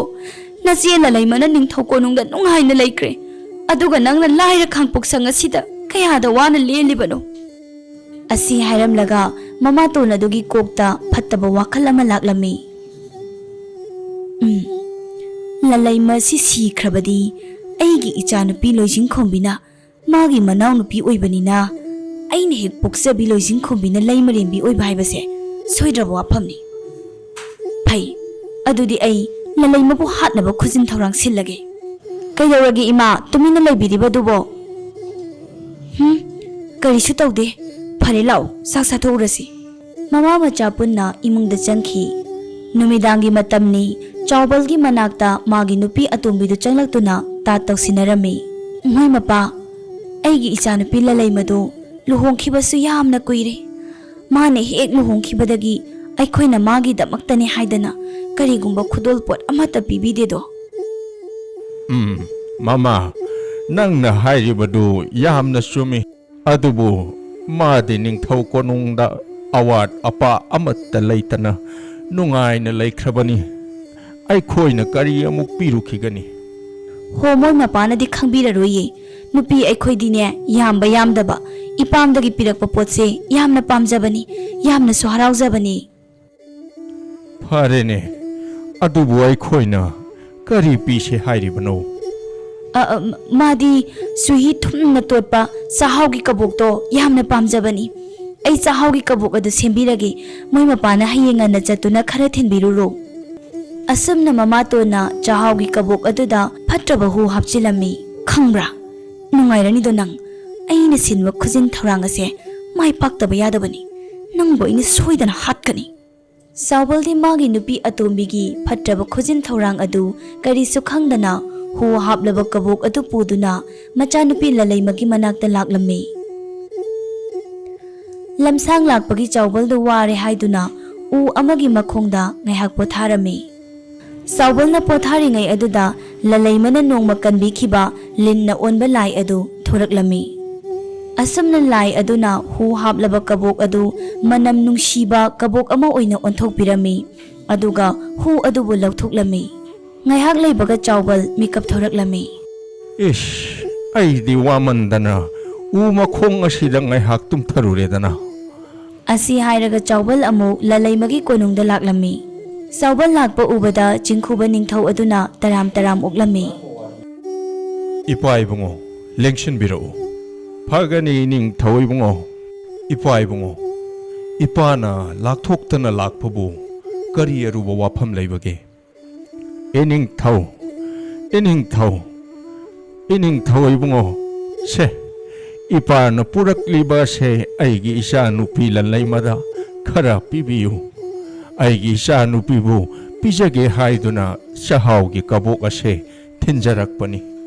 ꯅꯆꯦ ꯂꯂꯩꯃꯅ ꯅꯤꯡꯊꯧ ꯀꯣꯅꯨꯡꯗ ꯅꯨꯡꯉꯥꯏꯅ ꯂꯩꯈ꯭ꯔꯦ, ꯑꯗꯨꯒ ꯅꯪꯅ ꯂꯥꯏꯔ ꯈꯥꯡꯄꯣꯛꯁꯪ ꯑꯁꯤꯗ ꯀꯌꯥꯗ ꯋꯥꯅ ꯂꯦꯜꯂꯤꯕꯅꯣ?" ꯑꯁꯤ ꯍꯥꯏꯔꯝꯂꯒ ꯃꯃꯥꯇꯣꯟ ꯑꯗꯨꯒꯤ ꯀꯣꯛꯇ ꯐꯠꯇꯕ ꯋꯥꯈꯜ ꯑꯃ ꯂꯥꯛꯂꯝꯃꯤ꯫ "ꯎꯝ, ꯂꯂꯩꯃ ꯑꯁꯤ ꯁꯤꯈ꯭ꯔꯕꯗꯤ ꯑꯩꯒꯤ ꯏꯆꯥꯅꯨꯄꯤ ꯂꯣꯏꯖꯤꯡꯈꯣꯝꯕꯤꯅ ꯃꯥꯒꯤ ꯃꯅꯥꯎꯅꯨꯄꯤ ꯑꯣꯏꯕꯅꯤꯅ ꯑꯩꯅ ꯍꯦꯛ ꯄꯣꯛꯆꯕꯤ ꯂꯣꯏꯖꯤꯡꯈꯣꯝꯕꯤꯅ ꯂꯩꯃꯔꯦꯝꯕꯤ ꯑꯣꯏꯕ ꯍꯥꯏꯕꯁꯦ ꯁꯣꯏꯗ꯭ꯔꯕ ꯋꯥꯐꯝꯅꯤ꯫ ꯐꯩ, ꯑꯗꯨꯗꯤ ꯑꯩ ꯂꯂꯩꯃꯕꯨ ꯍꯥꯠꯅꯕ ꯈꯨꯖꯤꯟ ꯊꯧꯔꯥꯡ ꯁꯤꯜꯂꯒꯦ꯫" "ꯀꯩꯗꯧꯔꯒꯦ ꯏꯃꯥ, ꯇꯨꯃꯤꯟꯅ ꯂꯩꯕꯤꯔꯤꯕꯗꯨꯕꯣ?" "ꯍꯨꯝ, ꯀꯔꯤꯁꯨ ꯇꯧꯗꯦ꯫ ꯐꯔꯦ, ꯂꯥꯛꯑꯣ, ꯆꯥꯛ ꯆꯥꯊꯣꯛꯎꯔꯁꯤ꯫" ꯃꯃꯥ ꯃꯆꯥ ꯄꯨꯟꯅ ꯏꯃꯨꯡꯗ ꯆꯪꯈꯤ꯫ ꯅꯨꯃꯤꯗꯥꯡꯒꯤ ꯃꯇꯝꯅꯤ꯫ ꯆꯥꯎꯕꯜꯒꯤ ꯃꯅꯥꯛꯇ ꯃꯥꯒꯤ ꯅꯨꯄꯤ ꯑꯇꯣꯝꯕꯤꯗꯨ ꯆꯪꯂꯛꯇꯨꯅ ꯇꯥꯠ ꯇꯧꯁꯤꯟꯅꯔꯝꯃꯤ꯫ "ꯃꯣꯏ ꯃꯄꯥ, ꯑꯩꯒꯤ ꯏꯆꯥꯅꯨꯄꯤ ꯂꯂꯩꯃꯗꯨ ꯂꯨꯍꯣꯡꯈꯤꯕꯁꯨ ꯌꯥꯝꯅ ꯀꯨꯏꯔꯦ꯫ ꯃꯥꯅ ꯍꯦꯛ ꯂꯨꯍꯣꯡꯈꯤꯕꯗꯒꯤ ꯑꯩꯈꯣꯏꯅ ꯃꯥꯒꯤꯗꯃꯛꯇꯅꯤ ꯍꯥꯏꯗꯅ ꯀꯔꯤꯒꯨꯝꯕ ꯈꯨꯗꯣꯜꯄꯣꯠ ꯑꯃꯠꯇ ꯄꯤꯕꯤꯗꯦꯗꯣ꯫" "ꯎꯝ, ꯃꯃꯥ, ꯅꯪꯅ ꯍꯥꯏꯔꯤꯕꯗꯨ ꯌꯥꯝꯅ ꯆꯨꯝꯃꯤ꯫ ꯑꯗꯨꯕꯨ ꯃꯥꯗꯤ ꯅꯤꯡꯊꯧ ꯀꯣꯅꯨꯡꯗ ꯑꯋꯥꯠ ꯑꯄꯥ ꯑꯃꯠꯇ ꯂꯩꯇꯅ ꯅꯨꯡꯉꯥꯏꯅ ꯂꯩꯈ꯭ꯔꯕꯅꯤ꯫ ꯑꯩꯈꯣꯏꯅ ꯀꯔꯤ ꯑꯃꯨꯛ ꯄꯤꯔꯨꯈꯤꯒꯅꯤ?" "ꯍꯣ, ꯃꯣꯏ ꯃꯄꯥꯅꯗꯤ ꯈꯪꯕꯤꯔꯔꯣꯏꯌꯦ꯫ ꯅꯨꯄꯤ ꯑꯩꯈꯣꯏꯗꯤꯅꯦ, ꯌꯥꯝꯕ ꯌꯥꯝꯗꯕ, ꯏꯄꯥꯝꯗꯒꯤ ꯄꯤꯔꯛꯄ ꯄꯣꯠꯁꯦ ꯌꯥꯝꯅ ꯄꯥꯝꯖꯕꯅꯤ, ꯌꯥꯝꯅꯁꯨ ꯍꯔꯥꯎꯖꯕꯅꯤ꯫" "ꯐꯔꯦꯅꯦ, ꯑꯗꯨꯕꯨ ꯑꯩꯈꯣꯏꯅ ꯀꯔꯤ ꯄꯤꯁꯦ ꯍꯥꯏꯔꯤꯕꯅꯣ?" "ꯑ, ꯑ, ꯃꯥꯗꯤ ꯆꯨꯍꯤ ꯊꯨꯝꯅ ꯇꯣꯠꯄ ꯆꯥꯛꯍꯥꯎꯒꯤ ꯀꯕꯣꯛꯇꯣ ꯌꯥꯝꯅ ꯄꯥꯝꯖꯕꯅꯤ꯫ ꯑꯩ ꯆꯥꯛꯍꯥꯎꯒꯤ ꯀꯕꯣꯛ ꯑꯗꯨ ꯁꯦꯝꯕꯤꯔꯒꯦ꯫ ꯃꯣꯏ ꯃꯄꯥꯅ ꯍꯌꯦꯡ ꯉꯟꯅ ꯆꯠꯇꯨꯅ ꯈꯔ ꯊꯤꯟꯕꯤꯔꯨꯔꯣ꯫" ꯑꯁꯨꯝꯅ ꯃꯃꯥꯇꯣꯟꯅ ꯆꯥꯛꯍꯥꯎꯒꯤ ꯀꯕꯣꯛ ꯑꯗꯨꯗ ꯐꯠꯇ꯭ꯔꯕ ꯍꯨ ꯍꯥꯞꯆꯤꯜꯂꯝꯃꯤ꯫ "ꯈꯪꯕ꯭ꯔꯥ, ꯅꯨꯡꯉꯥꯏꯔꯅꯤꯗꯣ ꯅꯪ꯫ ꯑꯩꯅ ꯁꯤꯟꯕ ꯈꯨꯖꯤꯟ ꯊꯧꯔꯥꯡ ꯑꯁꯦ ꯃꯥꯏ ꯄꯥꯛꯇꯕ ꯌꯥꯗꯕꯅꯤ꯫ ꯅꯪꯕꯨ ꯑꯩꯅ ꯁꯣꯏꯗꯅ ꯍꯥꯠꯀꯅꯤ꯫" ꯆꯥꯎꯕꯜꯗꯤ ꯃꯥꯒꯤ ꯅꯨꯄꯤ ꯑꯇꯣꯝꯕꯤꯒꯤ ꯐꯠꯇ꯭ꯔꯕ ꯈꯨꯖꯤꯟ ꯊꯧꯔꯥꯡ ꯑꯗꯨ ꯀꯔꯤꯁꯨ ꯈꯪꯗꯅ ꯍꯨ ꯍꯥꯞꯂꯕ ꯀꯕꯣꯛ ꯑꯗꯨ ꯄꯨꯗꯨꯅ ꯃꯆꯥꯅꯨꯄꯤ ꯂꯂꯩꯃꯒꯤ ꯃꯅꯥꯛꯇ ꯂꯥꯛꯂꯝꯃꯤ꯫ ꯂꯝꯁꯥꯡ ꯂꯥꯛꯄꯒꯤ ꯆꯥꯎꯕꯜꯗꯨ ꯋꯥꯔꯦ ꯍꯥꯏꯗꯨꯅ ꯎ ꯑꯃꯒꯤ ꯃꯈꯣꯡꯗ ꯉꯥꯏꯍꯥꯛ ꯄꯣꯊꯥꯔꯝꯃꯤ꯫ ꯆꯥꯎꯕꯜꯅ ꯄꯣꯊꯥꯔꯤꯉꯩ ꯑꯗꯨꯗ ꯂꯂꯩꯃꯅ ꯅꯣꯡꯃ ꯀꯟꯕꯤꯈꯤꯕ ꯂꯤꯟꯅ ꯑꯣꯟꯕ ꯂꯥꯏ ꯑꯗꯨ ꯊꯣꯔꯛꯂꯝꯃꯤ꯫ ꯑꯁꯨꯝꯅ ꯂꯥꯏ ꯑꯗꯨꯅ ꯍꯨ ꯍꯥꯞꯂꯕ ꯀꯕꯣꯛ ꯑꯗꯨ ꯃꯅꯝ ꯅꯨꯡꯁꯤꯕ ꯀꯕꯣꯛ ꯑꯃ ꯑꯣꯏꯅ ꯑꯣꯟꯊꯣꯛꯄꯤꯔꯝꯃꯤ꯫ ꯑꯗꯨꯒ ꯍꯨ ꯑꯗꯨꯕꯨ ꯂꯧꯊꯣꯛꯂꯝꯃꯤ꯫ ꯉꯥꯏꯍꯥꯛ ꯂꯩꯕꯒ ꯆꯥꯎꯕꯜ ꯃꯤꯀꯞ ꯊꯣꯔꯛꯂꯝꯃꯤ꯫ ꯏꯁ, ꯑꯩꯗꯤ ꯋꯥꯃꯟꯗꯅ ꯎ ꯃꯈꯣꯡ ꯑꯁꯤꯗ ꯉꯥꯏꯍꯥꯛ ꯇꯨꯝꯊꯔꯨꯔꯦꯗꯅ꯫ ꯑꯁꯤ ꯍꯥꯏꯔꯒ ꯆꯥꯎꯕꯜ ꯑꯃꯨꯛ ꯂꯂꯩꯃꯒꯤ ꯀꯣꯅꯨꯡꯗ ꯂꯥꯛꯂꯝꯃꯤ꯫ ꯆꯥꯎꯕꯜ ꯂꯥꯛꯄ ꯎꯕꯗ ꯆꯤꯡꯈꯨꯕ ꯅꯤꯡꯊꯧ ꯑꯗꯨꯅ ꯇꯔꯥꯝ ꯇꯔꯥꯝ ꯑꯣꯛꯂꯝꯃꯤ꯫ ꯏꯄꯥ ꯏꯕꯨꯡꯉꯣ, ꯂꯦꯡꯁꯤꯟꯕꯤꯔꯛꯎ꯫ ꯐꯒꯅꯤ ꯅꯤꯡꯊꯧ ꯏꯕꯨꯡꯉꯣ꯫ ꯏꯄꯥ ꯏꯕꯨꯡꯉꯣ, ꯏꯄꯥꯅ ꯂꯥꯛꯊꯣꯛꯇꯅ ꯂꯥꯛꯄꯕꯨ ꯀꯔꯤ ꯑꯔꯨꯕ ꯋꯥꯐꯝ ꯂꯩꯕꯒꯦ? ꯏꯅꯤꯡꯊꯧ, ꯏꯅꯤꯡꯊꯧ, ꯏꯅꯤꯡꯊꯧ ꯏꯕꯨꯡꯉꯣ, ꯁꯦ, ꯏꯄꯥꯅ ꯄꯨꯔꯛꯂꯤꯕ ꯑꯁꯦ ꯑꯩꯒꯤ ꯏꯆꯥ ꯅꯨꯄꯤ ꯂꯟꯂꯩꯃꯗ ꯈꯔ ꯄꯤꯕꯤꯌꯨ꯫ ꯑꯩꯒꯤ ꯏꯆꯥ ꯅꯨꯄꯤꯕꯨ ꯄꯤꯖꯒꯦ ꯍꯥꯏꯗꯨꯅ ꯆꯥꯛꯍꯥꯎꯒꯤ ꯀꯕꯣꯛ ꯑꯁꯦ ꯊꯤꯟꯖꯔꯛꯄꯅꯤ꯫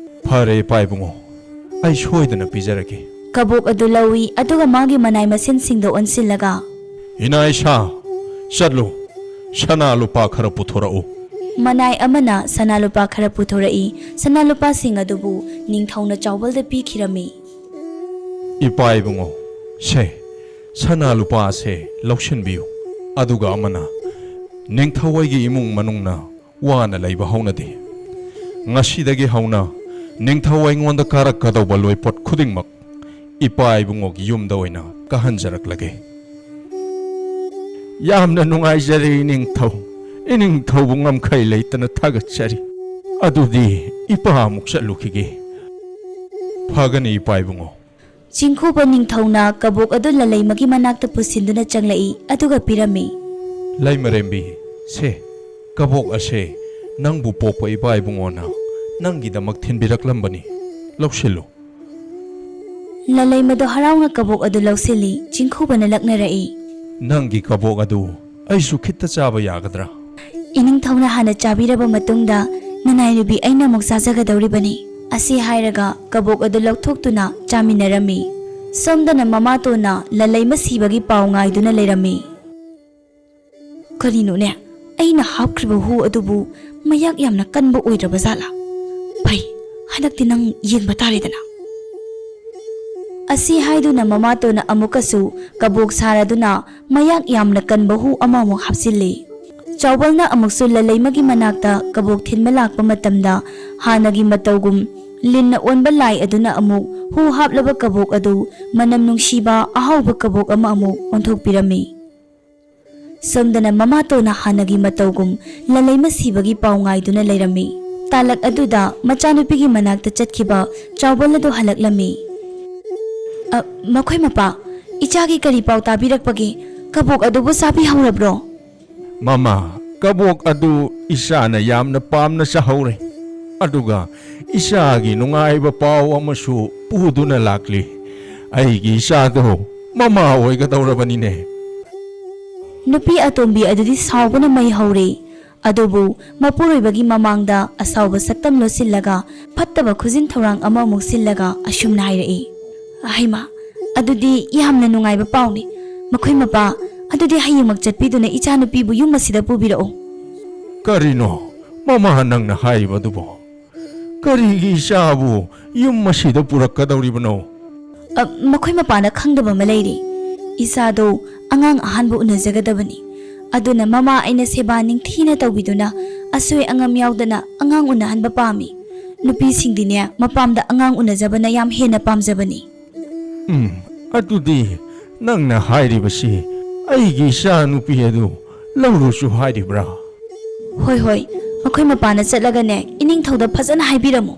ꯐꯔꯦ ꯏꯄꯥ ꯏꯕꯨꯡꯉꯣ, ꯑꯩ ꯁꯣꯏꯗꯅ ꯄꯤꯖꯔꯛꯀꯦ꯫ ꯀꯕꯣꯛ ꯑꯗꯨ ꯂꯧꯏ, ꯑꯗꯨꯒ ꯃꯥꯒꯤ ꯃꯅꯥꯏ ꯃꯁꯤꯟꯁꯤꯡꯗ ꯑꯣꯟꯁꯤꯜꯂꯒ, ꯏꯅꯥ ꯏꯁꯥ, ꯆꯠꯂꯨ, ꯁꯅꯥ ꯂꯨꯄꯥ ꯈꯔ ꯄꯨꯊꯣꯔꯛꯎ꯫ ꯃꯅꯥꯏ ꯑꯃꯅ ꯁꯅꯥ ꯂꯨꯄꯥ ꯈꯔ ꯄꯨꯊꯣꯔꯛꯏ꯫ ꯁꯅꯥ ꯂꯨꯄꯥꯁꯤꯡ ꯑꯗꯨꯕꯨ ꯅꯤꯡꯊꯧꯅ ꯆꯥꯎꯕꯜꯗ ꯄꯤꯈꯤꯔꯝꯃꯤ꯫ ꯏꯄꯥ ꯏꯕꯨꯡꯉꯣ, ꯁꯦ, ꯁꯅꯥ ꯂꯨꯄꯥ ꯑꯁꯦ ꯂꯧꯁꯤꯟꯕꯤꯌꯨ꯫ ꯑꯗꯨꯒ ꯑꯃꯅ, ꯅꯤꯡꯊꯧ ꯑꯩꯒꯤ ꯏꯃꯨꯡ ꯃꯅꯨꯡꯅ ꯋꯥꯅ ꯂꯩꯕ ꯍꯧꯅꯗꯦ꯫ ꯉꯁꯤꯗꯒꯤ ꯍꯧꯅ ꯅꯤꯡꯊꯧ ꯑꯩꯉꯣꯟꯗ ꯀꯥꯔꯛꯀꯗꯧꯕ ꯂꯣꯏꯄꯣꯠ ꯈꯨꯗꯤꯡꯃꯛ ꯏꯄꯥ ꯏꯕꯨꯡꯉꯣꯒꯤ ꯌꯨꯝꯗ ꯑꯣꯏꯅ ꯀꯥꯍꯟꯖꯔꯛꯂꯒꯦ꯫ ꯌꯥꯝꯅ ꯅꯨꯡꯉꯥꯏꯖꯔꯦ ꯏꯅꯤꯡꯊꯧ꯫ ꯏꯅꯤꯡꯊꯧꯕꯨ ꯉꯝꯈꯩ ꯂꯩꯇꯅ ꯊꯥꯒꯠꯆꯔꯤ꯫ ꯑꯗꯨꯗꯤ ꯏꯄꯥ ꯑꯃꯨꯛ ꯆꯠꯂꯨꯈꯤꯒꯦ꯫ ꯐꯒꯅꯤ ꯏꯄꯥ ꯏꯕꯨꯡꯉꯣ꯫ ꯆꯤꯡꯈꯨꯕ ꯅꯤꯡꯊꯧꯅ ꯀꯕꯣꯛ ꯑꯗꯨ ꯂꯂꯩꯃꯒꯤ ꯃꯅꯥꯛꯇ ꯄꯨꯁꯤꯟꯗꯨꯅ ꯆꯪꯂꯛꯏ, ꯑꯗꯨꯒ ꯄꯤꯔꯝꯃꯤ꯫ ꯂꯩꯃꯔꯦꯝꯕꯤ, ꯁꯦ, ꯀꯕꯣꯛ ꯑꯁꯦ ꯅꯪꯕꯨ ꯄꯣꯛꯄ ꯏꯄꯥ ꯏꯕꯨꯡꯉꯣꯅ ꯅꯪꯒꯤꯗꯃꯛ ꯊꯤꯟꯕꯤꯔꯛꯂꯝꯕꯅꯤ꯫ ꯂꯧꯁꯤꯜꯂꯨ꯫ ꯂꯂꯩꯃꯗꯣ ꯍꯔꯥꯎꯅ ꯀꯕꯣꯛ ꯑꯗꯨ ꯂꯧꯁꯤꯜꯂꯤ꯫ ꯆꯤꯡꯈꯨꯕꯅ ꯂꯛꯅꯔꯛꯏ꯫ ꯅꯪꯒꯤ ꯀꯕꯣꯛ ꯑꯗꯨ ꯑꯩꯁꯨ ꯈꯤꯠꯇ ꯆꯥꯕ ꯌꯥꯒꯗ꯭ꯔꯥ? ꯏꯅꯤꯡꯊꯧꯅ ꯍꯥꯟꯅ ꯆꯥꯕꯤꯔꯕ ꯃꯇꯨꯡꯗ ꯅꯅꯥꯏ ꯅꯨꯄꯤ ꯑꯩꯅ ꯑꯃꯨꯛ ꯆꯥꯖꯒꯗꯧꯔꯤꯕꯅꯤ꯫ ꯑꯁꯤ ꯍꯥꯏꯔꯒ ꯀꯕꯣꯛ ꯑꯗꯨ ꯂꯧꯊꯣꯛꯇꯨꯅ ꯆꯥꯃꯤꯟꯅꯔꯝꯃꯤ꯫ ꯁꯣꯝꯗꯅ ꯃꯃꯥꯇꯣꯟꯅ ꯂꯂꯩꯃ ꯁꯤꯕꯒꯤ ꯄꯥꯎ ꯉꯥꯏꯗꯨꯅ ꯂꯩꯔꯝꯃꯤ꯫ "ꯀꯔꯤꯅꯣꯅꯦ, ꯑꯩꯅ ꯍꯥꯞꯈ꯭ꯔꯤꯕ ꯍꯨ ꯑꯗꯨꯕꯨ ꯃꯌꯥꯛ ꯌꯥꯝꯅ ꯀꯟꯕ ꯑꯣꯏꯗ꯭ꯔꯕ ꯖꯥꯠꯂꯥ? ꯐꯩ, ꯍꯟꯗꯛꯇꯤ ꯅꯪ ꯌꯦꯡꯕ ꯇꯥꯔꯦꯗꯅ"꯫ ꯑꯁꯤ ꯍꯥꯏꯗꯨꯅ ꯃꯃꯥꯇꯣꯟꯅ ꯑꯃꯨꯛꯀꯁꯨ ꯀꯕꯣꯛ ꯁꯥꯔꯗꯨꯅ ꯃꯌꯥꯛ ꯌꯥꯝꯅ ꯀꯟꯕ ꯍꯨ ꯑꯃꯃꯨꯛ ꯍꯥꯞꯆꯤꯜꯂꯤ꯫ ꯆꯥꯎꯕꯜꯅ ꯑꯃꯨꯛꯁꯨ ꯂꯂꯩꯃꯒꯤ ꯃꯅꯥꯛꯇ ꯀꯕꯣꯛ ꯊꯤꯟꯕ ꯂꯥꯛꯄ ꯃꯇꯝꯗ, ꯍꯥꯟꯅꯒꯤ ꯃꯇꯧꯒꯨꯝ ꯂꯤꯟꯅ ꯑꯣꯟꯕ ꯂꯥꯏ ꯑꯗꯨꯅ ꯑꯃꯨꯛ ꯍꯨ ꯍꯥꯞꯂꯕ ꯀꯕꯣꯛ ꯑꯗꯨ ꯃꯅꯝ ꯅꯨꯡꯁꯤꯕ ꯑꯍꯥꯎꯕ ꯀꯕꯣꯛ ꯑꯃ ꯑꯃꯨꯛ ꯑꯣꯟꯊꯣꯛꯄꯤꯔꯝꯃꯤ꯫ ꯁꯣꯝꯗꯅ ꯃꯃꯥꯇꯣꯟꯅ ꯍꯥꯟꯅꯒꯤ ꯃꯇꯧꯒꯨꯝ ꯂꯂꯩꯃ ꯁꯤꯕꯒꯤ ꯄꯥꯎ ꯉꯥꯏꯗꯨꯅ ꯂꯩꯔꯝꯃꯤ꯫ ꯇꯥꯂꯛ ꯑꯗꯨꯗ ꯃꯆꯥꯅꯨꯄꯤꯒꯤ ꯃꯅꯥꯛꯇ ꯆꯠꯈꯤꯕ ꯆꯥꯎꯕꯜ ꯑꯗꯨ ꯍꯜꯂꯛꯂꯝꯃꯤ꯫ "ꯑ, ꯃꯈꯣꯏ ꯃꯄꯥ, ꯏꯆꯥꯒꯤ ꯀꯔꯤ ꯄꯥꯎ ꯇꯥꯕꯤꯔꯛꯄꯒꯦ? ꯀꯕꯣꯛ ꯑꯗꯨꯕꯨ ꯆꯥꯕꯤꯍꯧꯔꯕ꯭ꯔꯣ?" "ꯃꯃꯥ, ꯀꯕꯣꯛ ꯑꯗꯨ ꯏꯆꯥꯅ ꯌꯥꯝꯅ ꯄꯥꯝꯅ ꯆꯥꯍꯧꯔꯦ꯫ ꯑꯗꯨꯒ ꯏꯆꯥꯒꯤ ꯅꯨꯡꯉꯥꯏꯕ ꯄꯥꯎ ꯑꯃꯁꯨ ꯄꯨꯗꯨꯅ ꯂꯥꯛꯂꯤ꯫ ꯑꯩꯒꯤ ꯏꯆꯥꯗꯣ ꯃꯃꯥ ꯑꯣꯏꯒꯗꯧꯔꯕꯅꯤꯅꯦ"꯫ ꯅꯨꯄꯤ ꯑꯇꯣꯝꯕꯤ ꯑꯗꯨꯗꯤ ꯁꯥꯎꯕꯅ ꯃꯩ ꯍꯧꯔꯦ꯫ ꯑꯗꯨꯕꯨ ꯃꯄꯨꯔꯣꯏꯕꯒꯤ ꯃꯃꯥꯡꯗ ꯑꯁꯥꯎꯕ ꯁꯛꯇꯝ ꯂꯣꯠꯁꯤꯜꯂꯒ, ꯐꯠꯇꯕ ꯈꯨꯖꯤꯟ ꯊꯧꯔꯥꯡ ꯑꯃꯃꯨꯛ ꯁꯤꯜꯂꯒ ꯑꯁꯨꯝꯅ ꯍꯥꯏꯔꯛꯏ, "ꯍꯩꯃꯥ, ꯑꯗꯨꯗꯤ ꯌꯥꯝꯅ ꯅꯨꯡꯉꯥꯏꯕ ꯄꯥꯎꯅꯤ꯫ ꯃꯈꯣꯏ ꯃꯄꯥ, ꯑꯗꯨꯗꯤ ꯍꯌꯦꯡꯃꯛ ꯆꯠꯄꯤꯗꯨꯅ ꯏꯆꯥꯅꯨꯄꯤꯕꯨ ꯌꯨꯝ ꯑꯁꯤꯗ ꯄꯨꯕꯤꯔꯛꯎ"꯫ "ꯀꯔꯤꯅꯣ ꯃꯃꯥ ꯅꯪꯅ ꯍꯥꯏꯔꯤꯕꯗꯨꯕꯣ? ꯀꯔꯤꯒꯤ ꯏꯆꯥꯕꯨ ꯌꯨꯝ ꯑꯁꯤꯗ ꯄꯨꯔꯛꯀꯗꯧꯔꯤꯕꯅꯣ?" "ꯑ, ꯃꯈꯣꯏ ꯃꯄꯥꯅ ꯈꯪꯗꯕ ꯑꯃ ꯂꯩꯔꯦ꯫ ꯏꯆꯥꯗꯣ ꯑꯉꯥꯡ ꯑꯍꯥꯟꯕ ꯎꯅꯖꯒꯗꯕꯅꯤ꯫ ꯑꯗꯨꯅ ꯃꯃꯥ ꯑꯩꯅ ꯁꯦꯕꯥ ꯅꯤꯡꯊꯤꯅ ꯇꯧꯕꯤꯗꯨꯅ ꯑꯁꯣꯏ ꯑꯉꯥꯝ ꯌꯥꯎꯗꯅ ꯑꯉꯥꯡ ꯎꯅꯍꯟꯕ ꯄꯥꯝꯃꯤ꯫ ꯅꯨꯄꯤꯁꯤꯡꯗꯤꯅꯦ, ꯃꯄꯥꯝꯗ ꯑꯉꯥꯡ ꯎꯅꯖꯕꯅ ꯌꯥꯝ ꯍꯦꯟꯅ ꯄꯥꯝꯖꯕꯅꯤ"꯫ "ꯎꯝ, ꯑꯗꯨꯗꯤ ꯅꯪꯅ ꯍꯥꯏꯔꯤꯕꯁꯤ ꯑꯩꯒꯤ ꯏꯆꯥ ꯅꯨꯄꯤ ꯑꯗꯨ ꯂꯧꯔꯨꯁꯨ ꯍꯥꯏꯔꯤꯕ꯭ꯔꯥ?" "ꯍꯣꯏ, ꯍꯣꯏ, ꯃꯈꯣꯏ ꯃꯄꯥꯅ ꯆꯠꯂꯒꯅꯦ, ꯏꯅꯤꯡꯊꯧꯗ ꯐꯖꯅ ꯍꯥꯏꯕꯤꯔꯝꯃꯨ꯫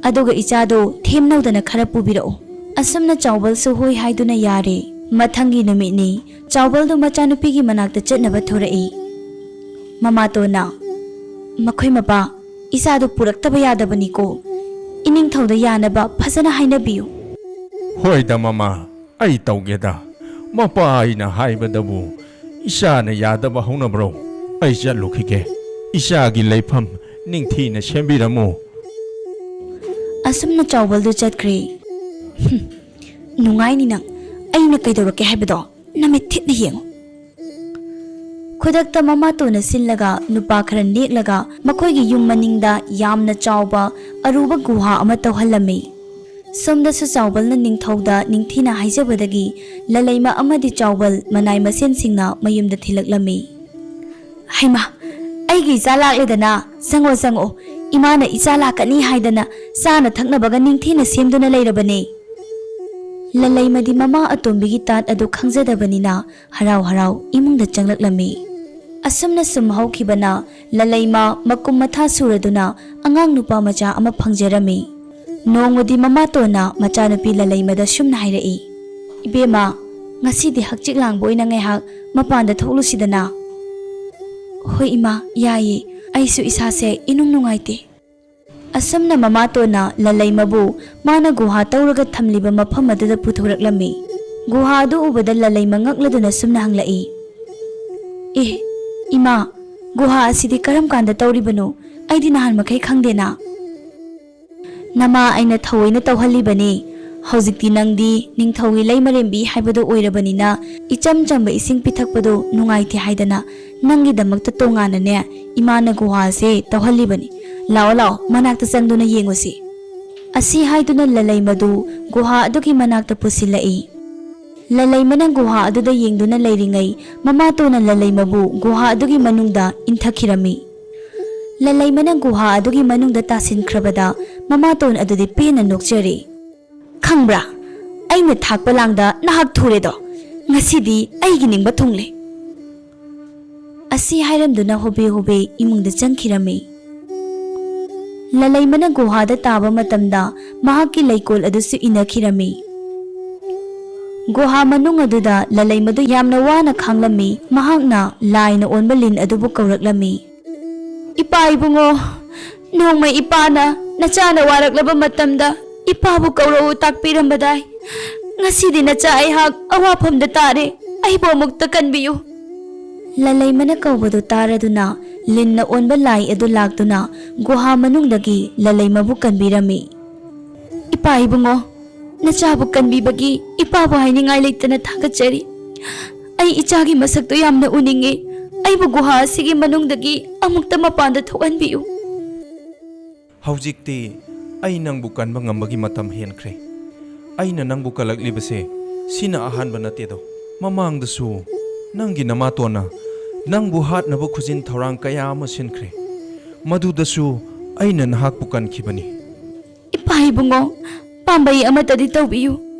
ꯑꯗꯨꯒ ꯏꯆꯥꯗꯣ ꯊꯦꯝꯅꯧꯗꯅ ꯈꯔ ꯄꯨꯕꯤꯔꯛꯎ"꯫ ꯑꯁꯨꯝꯅ ꯆꯥꯎꯕꯜꯁꯨ ꯍꯣꯏ ꯍꯥꯏꯗꯨꯅ ꯌꯥꯔꯦ꯫ ꯃꯊꯪꯒꯤ ꯅꯨꯃꯤꯠꯅꯤ꯫ ꯆꯥꯎꯕꯜꯗꯨ ꯃꯆꯥꯅꯨꯄꯤꯒꯤ ꯃꯅꯥꯛꯇ ꯆꯠꯅꯕ ꯊꯣꯔꯛꯏ꯫ ꯃꯃꯥꯇꯣꯟꯅ, "ꯃꯈꯣꯏ ꯃꯄꯥ, ꯏꯆꯥꯗꯨ ꯄꯨꯔꯛꯇꯕ ꯌꯥꯗꯕꯅꯤꯀꯣ꯫ ꯏꯅꯤꯡꯊꯧꯗ ꯌꯥꯅꯕ ꯐꯖꯅ ꯍꯥꯏꯅꯕꯤꯌꯨ"꯫ "ꯍꯣꯏꯗ ꯃꯃꯥ, ꯑꯩ ꯇꯧꯒꯦꯗ꯫ ꯃꯄꯥ ꯑꯩꯅ ꯍꯥꯏꯕꯗꯕꯨ ꯏꯆꯥꯅ ꯌꯥꯗꯕ ꯍꯧꯅꯕ꯭ꯔꯣ? ꯑꯩ ꯆꯠꯂꯨꯈꯤꯒꯦ꯫ ꯏꯆꯥꯒꯤ ꯂꯩꯐꯝ ꯅꯤꯡꯊꯤꯅ ꯁꯦꯝꯕꯤꯔꯝꯃꯨ"꯫ ꯑꯁꯨꯝꯅ ꯆꯥꯎꯕꯜꯗꯨ ꯆꯠꯈ꯭ꯔꯦ꯫ ꯍꯨꯝ, ꯅꯨꯡꯉꯥꯏꯅꯤ ꯅꯪ꯫ ꯑꯩꯅ ꯀꯩꯗꯧꯔꯛꯀꯦ ꯍꯥꯏꯕꯗꯣ ꯅꯃꯤꯠ ꯊꯤꯠꯅ ꯌꯦꯡꯉꯨ꯫ ꯈꯨꯗꯛꯇ ꯃꯃꯥꯇꯣꯟꯅ ꯁꯤꯜꯂꯒ ꯅꯨꯄꯥ ꯈꯔ ꯅꯦꯛꯂꯒ ꯃꯈꯣꯏꯒꯤ ꯌꯨꯝ ꯃꯅꯤꯡꯗ ꯌꯥꯝꯅ ꯆꯥꯎꯕ ꯑꯔꯨꯕ ꯒꯨꯍꯥ ꯑꯃ ꯇꯧꯍꯜꯂꯝꯃꯤ꯫ ꯁꯣꯝꯗꯁꯨ ꯆꯥꯎꯕꯜꯅ ꯅꯤꯡꯊꯧꯗ ꯅꯤꯡꯊꯤꯅ ꯍꯥꯏꯖꯕꯗꯒꯤ ꯂꯂꯩꯃ ꯑꯃꯗꯤ ꯆꯥꯎꯕꯜ ꯃꯅꯥꯏ ꯃꯁꯦꯟꯁꯤꯡꯅ ꯃꯌꯨꯝꯗ ꯊꯤꯜꯂꯛꯂꯝꯃꯤ꯫ "ꯍꯩꯃꯥ, ꯑꯩꯒꯤ ꯏꯆꯥ ꯂꯥꯛꯂꯦꯗꯅ꯫ ꯆꯪꯉꯣ, ꯆꯪꯉꯣ꯫ ꯏꯃꯥꯅ ꯏꯆꯥ ꯂꯥꯛꯀꯅꯤ ꯍꯥꯏꯗꯅ ꯆꯥꯅ ꯊꯛꯅꯕꯒ ꯅꯤꯡꯊꯤꯅ ꯁꯦꯝꯗꯨꯅ ꯂꯩꯔꯕꯅꯦ꯫" ꯂꯂꯩꯃꯗꯤ ꯃꯃꯥ ꯑꯇꯣꯝꯕꯤꯒꯤ ꯇꯥꯠ ꯑꯗꯨ ꯈꯪꯖꯗꯕꯅꯤꯅ ꯍꯔꯥꯎ ꯍꯔꯥꯎ ꯏꯃꯨꯡꯗ ꯆꯪꯂꯛꯂꯝꯃꯤ꯫ ꯑꯁꯨꯝꯅ ꯁꯨꯝ ꯍꯧꯈꯤꯕꯅ ꯂꯂꯩꯃ ꯃꯀꯨꯝ ꯃꯊꯥ ꯁꯨꯔꯗꯨꯅ ꯑꯉꯥꯡ ꯅꯨꯄꯥ ꯃꯆꯥ ꯑꯃ ꯐꯪꯖꯔꯝꯃꯤ꯫ ꯅꯣꯡꯃꯗꯤ ꯃꯃꯥꯇꯣꯟꯅ ꯃꯆꯥꯅꯨꯄꯤ ꯂꯂꯩꯃꯗ ꯁꯨꯝꯅ ꯍꯥꯏꯔꯛꯏ, "ꯏꯕꯦꯝꯃ, ꯉꯁꯤꯗꯤ ꯍꯛꯆꯤꯛ ꯂꯥꯡꯕ ꯑꯣꯏꯅ ꯉꯥꯏꯍꯥꯛ ꯃꯄꯥꯟꯗ ꯊꯣꯛꯂꯨꯁꯤꯗꯅ?" "ꯍꯣꯏ ꯏꯃꯥ, ꯌꯥꯏꯌꯦ꯫ ꯑꯩꯁꯨ ꯏꯁꯥꯁꯦ ꯏꯅꯨꯡ ꯅꯨꯡꯉꯥꯏꯇꯦ꯫" ꯑꯁꯨꯝꯅ ꯃꯃꯥꯇꯣꯟꯅ ꯂꯂꯩꯃꯕꯨ ꯃꯥꯅ ꯒꯨꯍꯥ ꯇꯧꯔꯒ ꯊꯝꯂꯤꯕ ꯃꯐꯝ ꯑꯗꯨꯗ ꯄꯨꯊꯣꯔꯛꯂꯝꯃꯤ꯫ ꯒꯨꯍꯥ ꯑꯗꯨ ꯎꯕꯗ ꯂꯂꯩꯃ ꯉꯛꯂꯗꯨꯅ ꯁꯨꯝꯅ ꯍꯪꯂꯛꯏ, "ꯑꯦ, ꯏꯃꯥ, ꯒꯨꯍꯥ ꯑꯁꯤꯗꯤ ꯀꯔꯝ ꯀꯥꯟꯗ ꯇꯧꯔꯤꯕꯅꯣ? ꯑꯩꯗꯤ ꯅꯍꯥꯟ ꯃꯈꯩ ꯈꯪꯗꯦꯅ꯫" "ꯅꯃꯥ ꯑꯩꯅ ꯊꯑꯣꯏꯅ ꯇꯧꯍꯜꯂꯤꯕꯅꯤ꯫ ꯍꯧꯖꯤꯛꯇꯤ ꯅꯪꯗꯤ ꯅꯤꯡꯊꯧꯒꯤ ꯂꯩꯃꯔꯦꯝꯕꯤ ꯍꯥꯏꯕꯗꯨ ꯑꯣꯏꯔꯕꯅꯤꯅ ꯏꯆꯝ ꯆꯝꯕ ꯏꯁꯤꯡ ꯄꯤꯊꯛꯄꯗꯨ ꯅꯨꯡꯉꯥꯏꯇꯦ ꯍꯥꯏꯗꯅ ꯅꯪꯒꯤꯗꯃꯛꯇ ꯇꯣꯉꯥꯟꯅꯅꯦ ꯏꯃꯥꯅ ꯒꯨꯍꯥꯁꯦ ꯇꯧꯍꯜꯂꯤꯕꯅꯤ꯫ ꯂꯥꯛꯑꯣ, ꯂꯥꯛꯑꯣ, ꯃꯅꯥꯛꯇ ꯆꯪꯗꯨꯅ ꯌꯦꯡꯉꯨꯁꯤ꯫" ꯑꯁꯤ ꯍꯥꯏꯗꯨꯅ ꯂꯂꯩꯃꯗꯨ ꯒꯨꯍꯥ ꯑꯗꯨꯒꯤ ꯃꯅꯥꯛꯇ ꯄꯨꯁꯤꯜꯂꯛꯏ꯫ ꯂꯂꯩꯃꯅ ꯒꯨꯍꯥ ꯑꯗꯨꯗ ꯌꯦꯡꯗꯨꯅ ꯂꯩꯔꯤꯉꯩ ꯃꯃꯥꯇꯣꯟꯅ ꯂꯂꯩꯃꯕꯨ ꯒꯨꯍꯥ ꯑꯗꯨꯒꯤ ꯃꯅꯨꯡꯗ ꯏꯟꯊꯈꯤꯔꯝꯃꯤ꯫ ꯂꯂꯩꯃꯅ ꯒꯨꯍꯥ ꯑꯗꯨꯒꯤ ꯃꯅꯨꯡꯗ ꯇꯥꯁꯤꯟꯈ꯭ꯔꯕꯗ ꯃꯃꯥꯇꯣꯟ ꯑꯗꯨꯗꯤ ꯄꯦꯟꯅ ꯅꯣꯛꯆꯔꯤ꯫ "ꯈꯪꯕ꯭ꯔꯥ, ꯑꯩꯅ ꯊꯥꯛꯄ ꯂꯥꯡꯗ ꯅꯍꯥꯛ ꯊꯨꯔꯦꯗꯣ꯫ ꯉꯁꯤꯗꯤ ꯑꯩꯒꯤ ꯅꯤꯡꯕ ꯊꯨꯡꯂꯦ꯫" ꯑꯁꯤ ꯍꯥꯏꯔꯝꯗꯨꯅ ꯍꯣꯕꯦ ꯍꯣꯕꯦ ꯏꯃꯨꯡꯗ ꯆꯪꯈꯤꯔꯝꯃꯤ꯫ ꯂꯂꯩꯃꯅ ꯒꯨꯍꯥꯗ ꯇꯥꯕ ꯃꯇꯝꯗ ꯃꯍꯥꯛꯀꯤ ꯂꯩꯀꯣꯜ ꯑꯗꯨꯁꯨ ꯏꯟꯅꯈꯤꯔꯝꯃꯤ꯫ ꯒꯨꯍꯥ ꯃꯅꯨꯡ ꯑꯗꯨꯗ ꯂꯂꯩꯃꯗꯨ ꯌꯥꯝꯅ ꯋꯥꯅ ꯈꯥꯡꯂꯝꯃꯤ꯫ ꯃꯍꯥꯛꯅ ꯂꯥꯏꯅ ꯑꯣꯟꯕ ꯂꯤꯟ ꯑꯗꯨꯕꯨ ꯀꯧꯔꯛꯂꯝꯃꯤ꯫ "ꯏꯄꯥ ꯏꯕꯨꯡꯉꯣ, ꯅꯣꯡꯃ ꯏꯄꯥꯅ ꯅꯆꯥꯅ ꯋꯥꯔꯛꯂꯕ ꯃꯇꯝꯗ ꯏꯄꯥꯕꯨ ꯀꯧꯔꯛꯎ ꯇꯥꯛꯄꯤꯔꯝꯕꯗꯥꯏ꯫ ꯉꯁꯤꯗꯤ ꯅꯆꯥ ꯑꯩꯍꯥꯛ ꯑꯋꯥꯐꯝꯗ ꯇꯥꯔꯦ꯫ ꯑꯩꯕꯨ ꯑꯃꯨꯛꯇ ꯀꯟꯕꯤꯌꯨ꯫" ꯂꯂꯩꯃꯅ ꯀꯧꯕꯗꯨ ꯇꯥꯔꯗꯨꯅ ꯂꯤꯟꯅ ꯑꯣꯟꯕ ꯂꯥꯏ ꯑꯗꯨ ꯂꯥꯛꯇꯨꯅ ꯒꯨꯍꯥ ꯃꯅꯨꯡꯗꯒꯤ ꯂꯂꯩꯃꯕꯨ ꯀꯟꯕꯤꯔꯝꯃꯤ꯫ "ꯏꯄꯥ ꯏꯕꯨꯡꯉꯣ, ꯅꯆꯥꯕꯨ ꯀꯟꯕꯤꯕꯒꯤ ꯏꯄꯥꯕꯨ ꯍꯥꯏꯅꯤꯡꯉꯥꯏ ꯂꯩꯇꯅ ꯊꯥꯒꯠꯆꯔꯤ꯫ ꯑꯩ ꯏꯆꯥꯒꯤ ꯃꯁꯛꯇꯨ ꯌꯥꯝꯅ ꯎꯅꯤꯡꯉꯤ꯫ ꯑꯩꯕꯨ ꯒꯨꯍꯥ ꯑꯁꯤꯒꯤ ꯃꯅꯨꯡꯗꯒꯤ ꯑꯃꯨꯛꯇ ꯃꯄꯥꯟꯗ ꯊꯣꯛꯍꯟꯕꯤꯌꯨ꯫ ꯍꯧꯖꯤꯛꯇꯤ ꯑꯩ ꯅꯪꯕꯨ ꯀꯟꯕ ꯉꯝꯕꯒꯤ ꯃꯇꯝ ꯍꯦꯟꯈ꯭ꯔꯦ꯫ ꯑꯩꯅ ꯅꯪꯕꯨ ꯀꯜꯂꯛꯂꯤꯕꯁꯦ ꯁꯤꯅ ꯑꯍꯥꯟꯕ ꯅꯠꯇꯦꯗꯣ꯫ ꯃꯃꯥꯡꯗꯁꯨ ꯅꯪꯒꯤ ꯅꯃꯥꯇꯣꯟꯅ ꯅꯪꯕꯨ ꯍꯥꯠꯅꯕ ꯈꯨꯖꯤꯟ ꯊꯧꯔꯥꯡ ꯀꯌꯥ ꯑꯃ ꯁꯤꯟꯈ꯭ꯔꯦ꯫ ꯃꯗꯨꯗꯁꯨ ꯑꯩꯅ ꯅꯍꯥꯛꯄꯨ ꯀꯟꯈꯤꯕꯅꯤ꯫ ꯏꯄꯥ ꯏꯕꯨꯡꯉꯣ, ꯄꯥꯝꯕꯩ ꯑꯃꯠꯇꯗꯤ ꯇꯧꯕꯤꯌꯨ꯫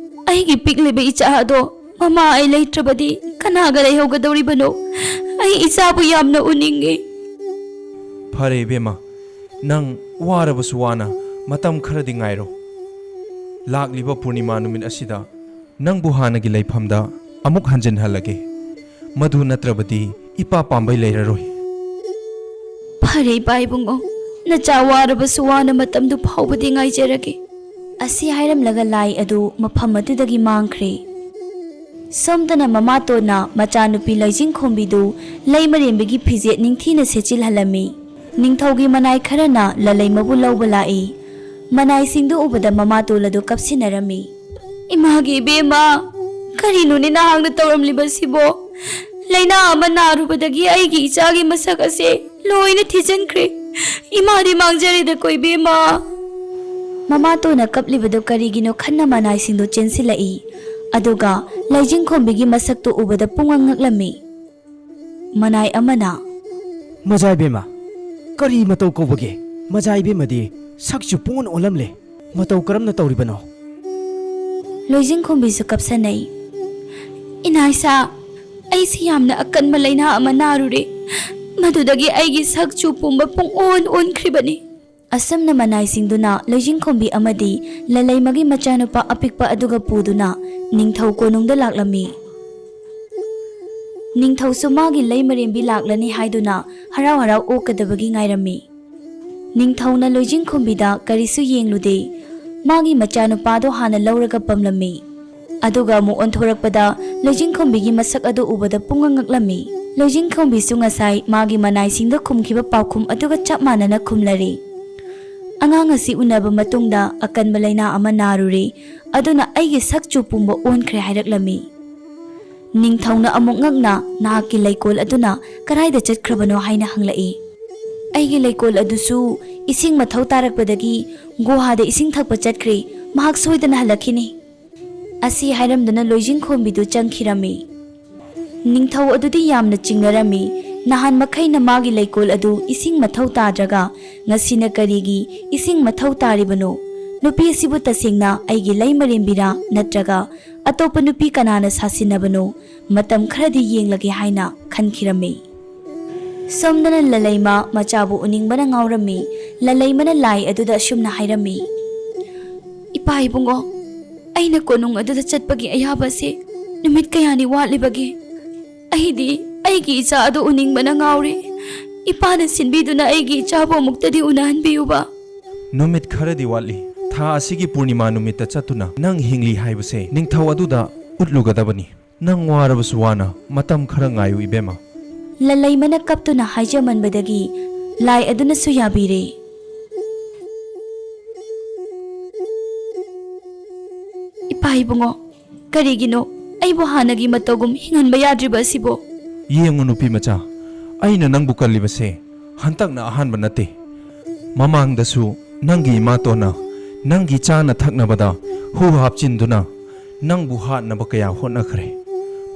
ꯑꯩꯒꯤ ꯄꯤꯛꯂꯤꯕ ꯏꯆꯥ ꯑꯗꯣ ꯃꯃꯥ ꯑꯩ ꯂꯩꯇ꯭ꯔꯕꯗꯤ ꯀꯅꯥꯒ ꯂꯩꯍꯧꯒꯗꯧꯔꯤꯕꯅꯣ? ꯑꯩ ꯏꯆꯥꯕꯨ ꯌꯥꯝꯅ ꯎꯅꯤꯡꯉꯤ꯫ ꯐꯔꯦ ꯏꯕꯦꯝꯃ, ꯅꯪ ꯋꯥꯔꯕꯁꯨ ꯋꯥꯅ ꯃꯇꯝ ꯈꯔꯗꯤ ꯉꯥꯏꯔꯣ꯫ ꯂꯥꯛꯂꯤꯕ ꯄꯨꯔꯅꯤꯃꯥ ꯅꯨꯃꯤꯠ ꯑꯁꯤꯗ ꯅꯪꯕꯨ ꯍꯥꯟꯅꯒꯤ ꯂꯩꯐꯝꯗ ꯑꯃꯨꯛ ꯍꯟꯖꯤꯟꯍꯜꯂꯒꯦ꯫ ꯃꯗꯨ ꯅꯠꯇ꯭ꯔꯕꯗꯤ ꯏꯄꯥ ꯄꯥꯝꯕꯩ ꯂꯩꯔꯔꯣꯏ꯫ ꯐꯔꯦ ꯏꯄꯥ ꯏꯕꯨꯡꯉꯣ, ꯅꯆꯥ ꯋꯥꯔꯕꯁꯨ ꯋꯥꯅ ꯃꯇꯝꯗꯨ ꯐꯥꯎꯕꯗꯤ ꯉꯥꯏꯖꯔꯒꯦ꯫ ꯑꯁꯤ ꯍꯥꯏꯔꯝꯂꯒ ꯂꯥꯏ ꯑꯗꯨ ꯃꯐꯝ ꯑꯗꯨꯗꯒꯤ ꯃꯥꯡꯈ꯭ꯔꯦ꯫ ꯁꯣꯝꯗꯅ ꯃꯃꯥꯇꯣꯟꯅ ꯃꯆꯥꯅꯨꯄꯤ ꯂꯩꯖꯤꯡꯈꯣꯝꯕꯤꯗꯨ ꯂꯩꯃꯔꯦꯝꯕꯤꯒꯤ ꯐꯤꯖꯦꯠ ꯅꯤꯡꯊꯤꯅ ꯁꯦꯠꯆꯤꯜꯍꯜꯂꯝꯃꯤ꯫ ꯅꯤꯡꯊꯧꯒꯤ ꯃꯅꯥꯏ ꯈꯔꯅ ꯂꯂꯩꯃꯕꯨ ꯂꯧꯕ ꯂꯥꯛꯏ꯫ ꯃꯅꯥꯏꯁꯤꯡꯗꯨ ꯎꯕꯗ ꯃꯃꯥꯇꯣꯟ ꯑꯗꯨ ꯀꯞꯁꯤꯟꯅꯔꯝꯃꯤ꯫ ꯏꯃꯥꯒꯤ ꯏꯕꯦꯝꯃ, ꯀꯔꯤꯅꯣꯅꯦ ꯅꯍꯥꯛꯅ ꯇꯧꯔꯝꯂꯤꯕꯁꯤꯕꯣ? ꯂꯥꯏꯅꯥ ꯑꯃ ꯅꯥꯔꯨꯕꯗꯒꯤ ꯑꯩꯒꯤ ꯏꯆꯥꯒꯤ ꯃꯁꯛ ꯑꯁꯦ ꯂꯣꯏꯅ ꯊꯤꯖꯤꯟꯈ꯭ꯔꯦ꯫ ꯏꯃꯥꯗꯤ ꯃꯥꯡꯖꯔꯦꯗꯀꯣ ꯏꯕꯦꯝꯃ꯫ ꯃꯃꯥꯇꯣꯟꯅ ꯀꯞꯂꯤꯕꯗꯨ ꯀꯔꯤꯒꯤꯅꯣ ꯈꯟꯅ ꯃꯅꯥꯏꯁꯤꯡꯗꯨ ꯆꯦꯟꯁꯤꯜꯂꯛꯏ꯫ ꯑꯗꯨꯒ ꯂꯩꯖꯤꯡꯈꯣꯝꯕꯤꯒꯤ ꯃꯁꯛꯇꯨ ꯎꯕꯗ ꯄꯨꯡꯉꯛ ꯉꯛꯂꯝꯃꯤ꯫ ꯃꯅꯥꯏ ꯑꯃꯅ, "ꯃꯖꯥ ꯏꯕꯦꯝꯃ, ꯀꯔꯤ ꯃꯇꯧ ꯀꯧꯕꯒꯦ? ꯃꯖꯥ ꯏꯕꯦꯝꯃꯗꯤ ꯁꯛꯁꯨ ꯄꯨꯡꯑꯣꯟ ꯑꯣꯜꯂꯝꯂꯦ꯫ ꯃꯇꯧ ꯀꯔꯝꯅ ꯇꯧꯔꯤꯕꯅꯣ?" ꯂꯣꯏꯖꯤꯡꯈꯣꯝꯕꯤꯁꯨ ꯀꯞꯁꯟꯅꯩ꯫ "ꯏꯅꯥꯏꯁꯥ, ꯑꯩꯁꯤ ꯌꯥꯝꯅ ꯑꯀꯟꯕ ꯂꯥꯏꯅꯥ ꯑꯃ ꯅꯥꯔꯨꯔꯦ꯫ ꯃꯗꯨꯗꯒꯤ ꯑꯩꯒꯤ ꯁꯛꯆꯨ ꯄꯨꯝꯕ ꯄꯨꯡꯑꯣꯟ ꯑꯣꯟꯈ꯭ꯔꯤꯕꯅꯤ꯫" ꯑꯁꯨꯝꯅ ꯃꯅꯥꯏꯁꯤꯡꯗꯨꯅ ꯂꯣꯏꯖꯤꯡꯈꯣꯝꯕꯤ ꯑꯃꯗꯤ ꯂꯂꯩꯃꯒꯤ ꯃꯆꯥꯅꯨꯄꯥ ꯑꯄꯤꯛꯄ ꯑꯗꯨꯒ ꯄꯨꯗꯨꯅ ꯅꯤꯡꯊꯧ ꯀꯣꯅꯨꯡꯗ ꯂꯥꯛꯂꯝꯃꯤ꯫ ꯅꯤꯡꯊꯧꯁꯨ ꯃꯥꯒꯤ ꯂꯩꯃꯔꯦꯝꯕꯤ ꯂꯥꯛꯂꯅꯤ ꯍꯥꯏꯗꯨꯅ ꯍꯔꯥꯎ ꯍꯔꯥꯎ ꯑꯣꯛꯀꯗꯕꯒꯤ ꯉꯥꯏꯔꯝꯃꯤ꯫ ꯅꯤꯡꯊꯧꯅ ꯂꯣꯏꯖꯤꯡꯈꯣꯝꯕꯤꯗ ꯀꯔꯤꯁꯨ ꯌꯦꯡꯂꯨꯗꯦ꯫ ꯃꯥꯒꯤ ꯃꯆꯥꯅꯨꯄꯥꯗꯣ ꯍꯥꯟꯅ ꯂꯧꯔꯒ ꯄꯝꯂꯝꯃꯤ꯫ ꯑꯗꯨꯒ ꯑꯃꯨꯛ ꯑꯣꯟꯊꯣꯔꯛꯄꯗ ꯂꯣꯏꯖꯤꯡꯈꯣꯝꯕꯤꯒꯤ ꯃꯁꯛ ꯑꯗꯨ ꯎꯕꯗ ꯄꯨꯡꯉꯛ ꯉꯛꯂꯝꯃꯤ꯫ ꯂꯣꯏꯖꯤꯡꯈꯣꯝꯕꯤꯁꯨ ꯉꯁꯥꯏ ꯃꯥꯒꯤ ꯃꯅꯥꯏꯁꯤꯡꯗ ꯈꯨꯝꯈꯤꯕ ꯄꯥꯎꯈꯨꯝ ꯑꯗꯨꯒ ꯆꯞ ꯃꯥꯟꯅꯅ ꯈꯨꯝꯂꯔꯤ꯫ ꯑꯉꯥꯡ ꯑꯁꯤ ꯎꯅꯕ ꯃꯇꯨꯡꯗ ꯑꯀꯟꯕ ꯂꯥꯏꯅꯥ ꯑꯃ ꯅꯥꯔꯨꯔꯦ, ꯑꯗꯨꯅ ꯑꯩꯒꯤ ꯁꯛꯆꯨ ꯄꯨꯝꯕ ꯑꯣꯟꯈ꯭ꯔꯦ ꯍꯥꯏꯔꯛꯂꯝꯃꯤ꯫ ꯅꯤꯡꯊꯧꯅ ꯑꯃꯨꯛ ꯉꯛꯅ ꯅꯍꯥꯛꯀꯤ ꯂꯩꯀꯣꯜ ꯑꯗꯨꯅ ꯀꯗꯥꯏꯗ ꯆꯠꯈ꯭ꯔꯕꯅꯣ ꯍꯥꯏꯅ ꯍꯪꯂꯛꯏ꯫ "ꯑꯩꯒꯤ ꯂꯩꯀꯣꯜ ꯑꯗꯨꯁꯨ ꯏꯁꯤꯡ ꯃꯊꯧ ꯇꯥꯔꯛꯄꯗꯒꯤ ꯒꯨꯍꯥꯗ ꯏꯁꯤꯡ ꯊꯛꯄ ꯆꯠꯈ꯭ꯔꯦ, ꯃꯍꯥꯛ ꯁꯣꯏꯗꯅ ꯍꯜꯂꯛꯈꯤꯅꯤ" ꯑꯁꯤ ꯍꯥꯏꯔꯝꯗꯨꯅ ꯂꯣꯏꯖꯤꯡ ꯈꯣꯝꯕꯤꯗꯨ ꯆꯪꯈꯤꯔꯝꯃꯤ꯫ ꯅꯤꯡꯊꯧ ꯑꯗꯨꯗꯤ ꯌꯥꯝꯅ ꯆꯤꯡꯅꯔꯝꯃꯤ꯫ ꯅꯍꯥꯟ ꯃꯈꯩꯅ ꯃꯥꯒꯤ ꯂꯩꯀꯣꯜ ꯑꯗꯨ ꯏꯁꯤꯡ ꯃꯊꯧ ꯇꯥꯗ꯭ꯔꯒ ꯉꯁꯤꯅ ꯀꯔꯤꯒꯤ ꯏꯁꯤꯡ ꯃꯊꯧ ꯇꯥꯔꯤꯕꯅꯣ? ꯅꯨꯄꯤ ꯑꯁꯤꯕꯨ ꯇꯁꯦꯡꯅ ꯑꯩꯒꯤ ꯂꯩꯃꯔꯦꯝꯕꯤꯔꯥ ꯅꯠꯇ꯭ꯔꯒ ꯑꯇꯣꯞꯄ ꯅꯨꯄꯤ ꯀꯅꯥꯅ ꯁꯥꯁꯤꯟꯅꯕꯅꯣ? ꯃꯇꯝ ꯈꯔꯗꯤ ꯌꯦꯡꯂꯒꯦ ꯍꯥꯏꯅ ꯈꯟꯈꯤꯔꯝꯃꯤ꯫ ꯁꯣꯝꯗꯅ ꯂꯂꯩꯃ ꯃꯆꯥꯕꯨ ꯎꯅꯤꯡꯕꯅ ꯉꯥꯎꯔꯝꯃꯤ꯫ ꯂꯂꯩꯃꯅ ꯂꯥꯏ ꯑꯗꯨꯗ ꯑꯁꯨꯝꯅ ꯍꯥꯏꯔꯝꯃꯤ, "ꯏꯄꯥ ꯏꯕꯨꯡꯉꯣ, ꯑꯩꯅ ꯀꯣꯅꯨꯡ ꯑꯗꯨꯗ ꯆꯠꯄꯒꯤ ꯑꯌꯥꯕ ꯑꯁꯤ ꯅꯨꯃꯤꯠ ꯀꯌꯥꯅꯤ ꯋꯥꯠꯂꯤꯕꯒꯦ? ꯑꯩꯗꯤ ꯑꯩꯒꯤ ꯏꯆꯥ ꯑꯗꯨ ꯎꯅꯤꯡꯕꯅ ꯉꯥꯎꯔꯦ꯫ ꯏꯄꯥꯅ ꯁꯤꯟꯕꯤꯗꯨꯅ ꯑꯩꯒꯤ ꯏꯆꯥꯕꯨ ꯑꯃꯨꯛꯇꯗꯤ ꯎꯅꯍꯟꯕꯤꯌꯨꯕ꯫" "ꯅꯨꯃꯤꯠ ꯈꯔꯗꯤ ꯋꯥꯠꯂꯤ꯫ ꯊꯥ ꯑꯁꯤꯒꯤ ꯄꯨꯔꯅꯤꯃꯥ ꯅꯨꯃꯤꯠꯇ ꯆꯠꯇꯨꯅ ꯅꯪ ꯍꯤꯡꯂꯤ ꯍꯥꯏꯕꯁꯦ ꯅꯤꯡꯊꯧ ꯑꯗꯨꯗ ꯎꯠꯂꯨꯒꯗꯕꯅꯤ꯫ ꯅꯪ ꯋꯥꯔꯕꯁꯨ ꯋꯥꯅ ꯃꯇꯝ ꯈꯔ ꯉꯥꯏꯌꯨ, ꯏꯕꯦꯝꯃ꯫" ꯂꯂꯩꯃꯅ ꯀꯞꯇꯨꯅ ꯍꯥꯏꯖꯃꯟꯕꯗꯒꯤ ꯂꯥꯏ ꯑꯗꯨꯅꯁꯨ ꯌꯥꯕꯤꯔꯦ꯫ "ꯏꯄꯥ ꯏꯕꯨꯡꯉꯣ, ꯀꯔꯤꯒꯤꯅꯣ ꯑꯩꯕꯨ ꯍꯥꯟꯅꯒꯤ ꯃꯇꯧꯒꯨꯝ ꯍꯤꯡꯍꯟꯕ ꯌꯥꯗ꯭ꯔꯤꯕ ꯑꯁꯤꯕꯣ?" "ꯌꯦꯡꯉꯨ, ꯅꯨꯄꯤ ꯃꯆꯥ, ꯑꯩꯅ ꯅꯪꯕꯨ ꯀꯜꯂꯤꯕꯁꯦ ꯍꯟꯇꯛꯅ ꯑꯍꯥꯟꯕ ꯅꯠꯇꯦ꯫ ꯃꯃꯥꯡꯗꯁꯨ ꯅꯪꯒꯤ ꯏꯃꯥꯇꯣꯟꯅ ꯅꯪꯒꯤ ꯆꯥꯅ ꯊꯛꯅꯕꯗ ꯍꯨ ꯍꯥꯞꯆꯤꯟꯗꯨꯅ ꯅꯪꯕꯨ ꯍꯥꯠꯅꯕ ꯀꯌꯥ ꯍꯣꯠꯅꯈ꯭ꯔꯦ꯫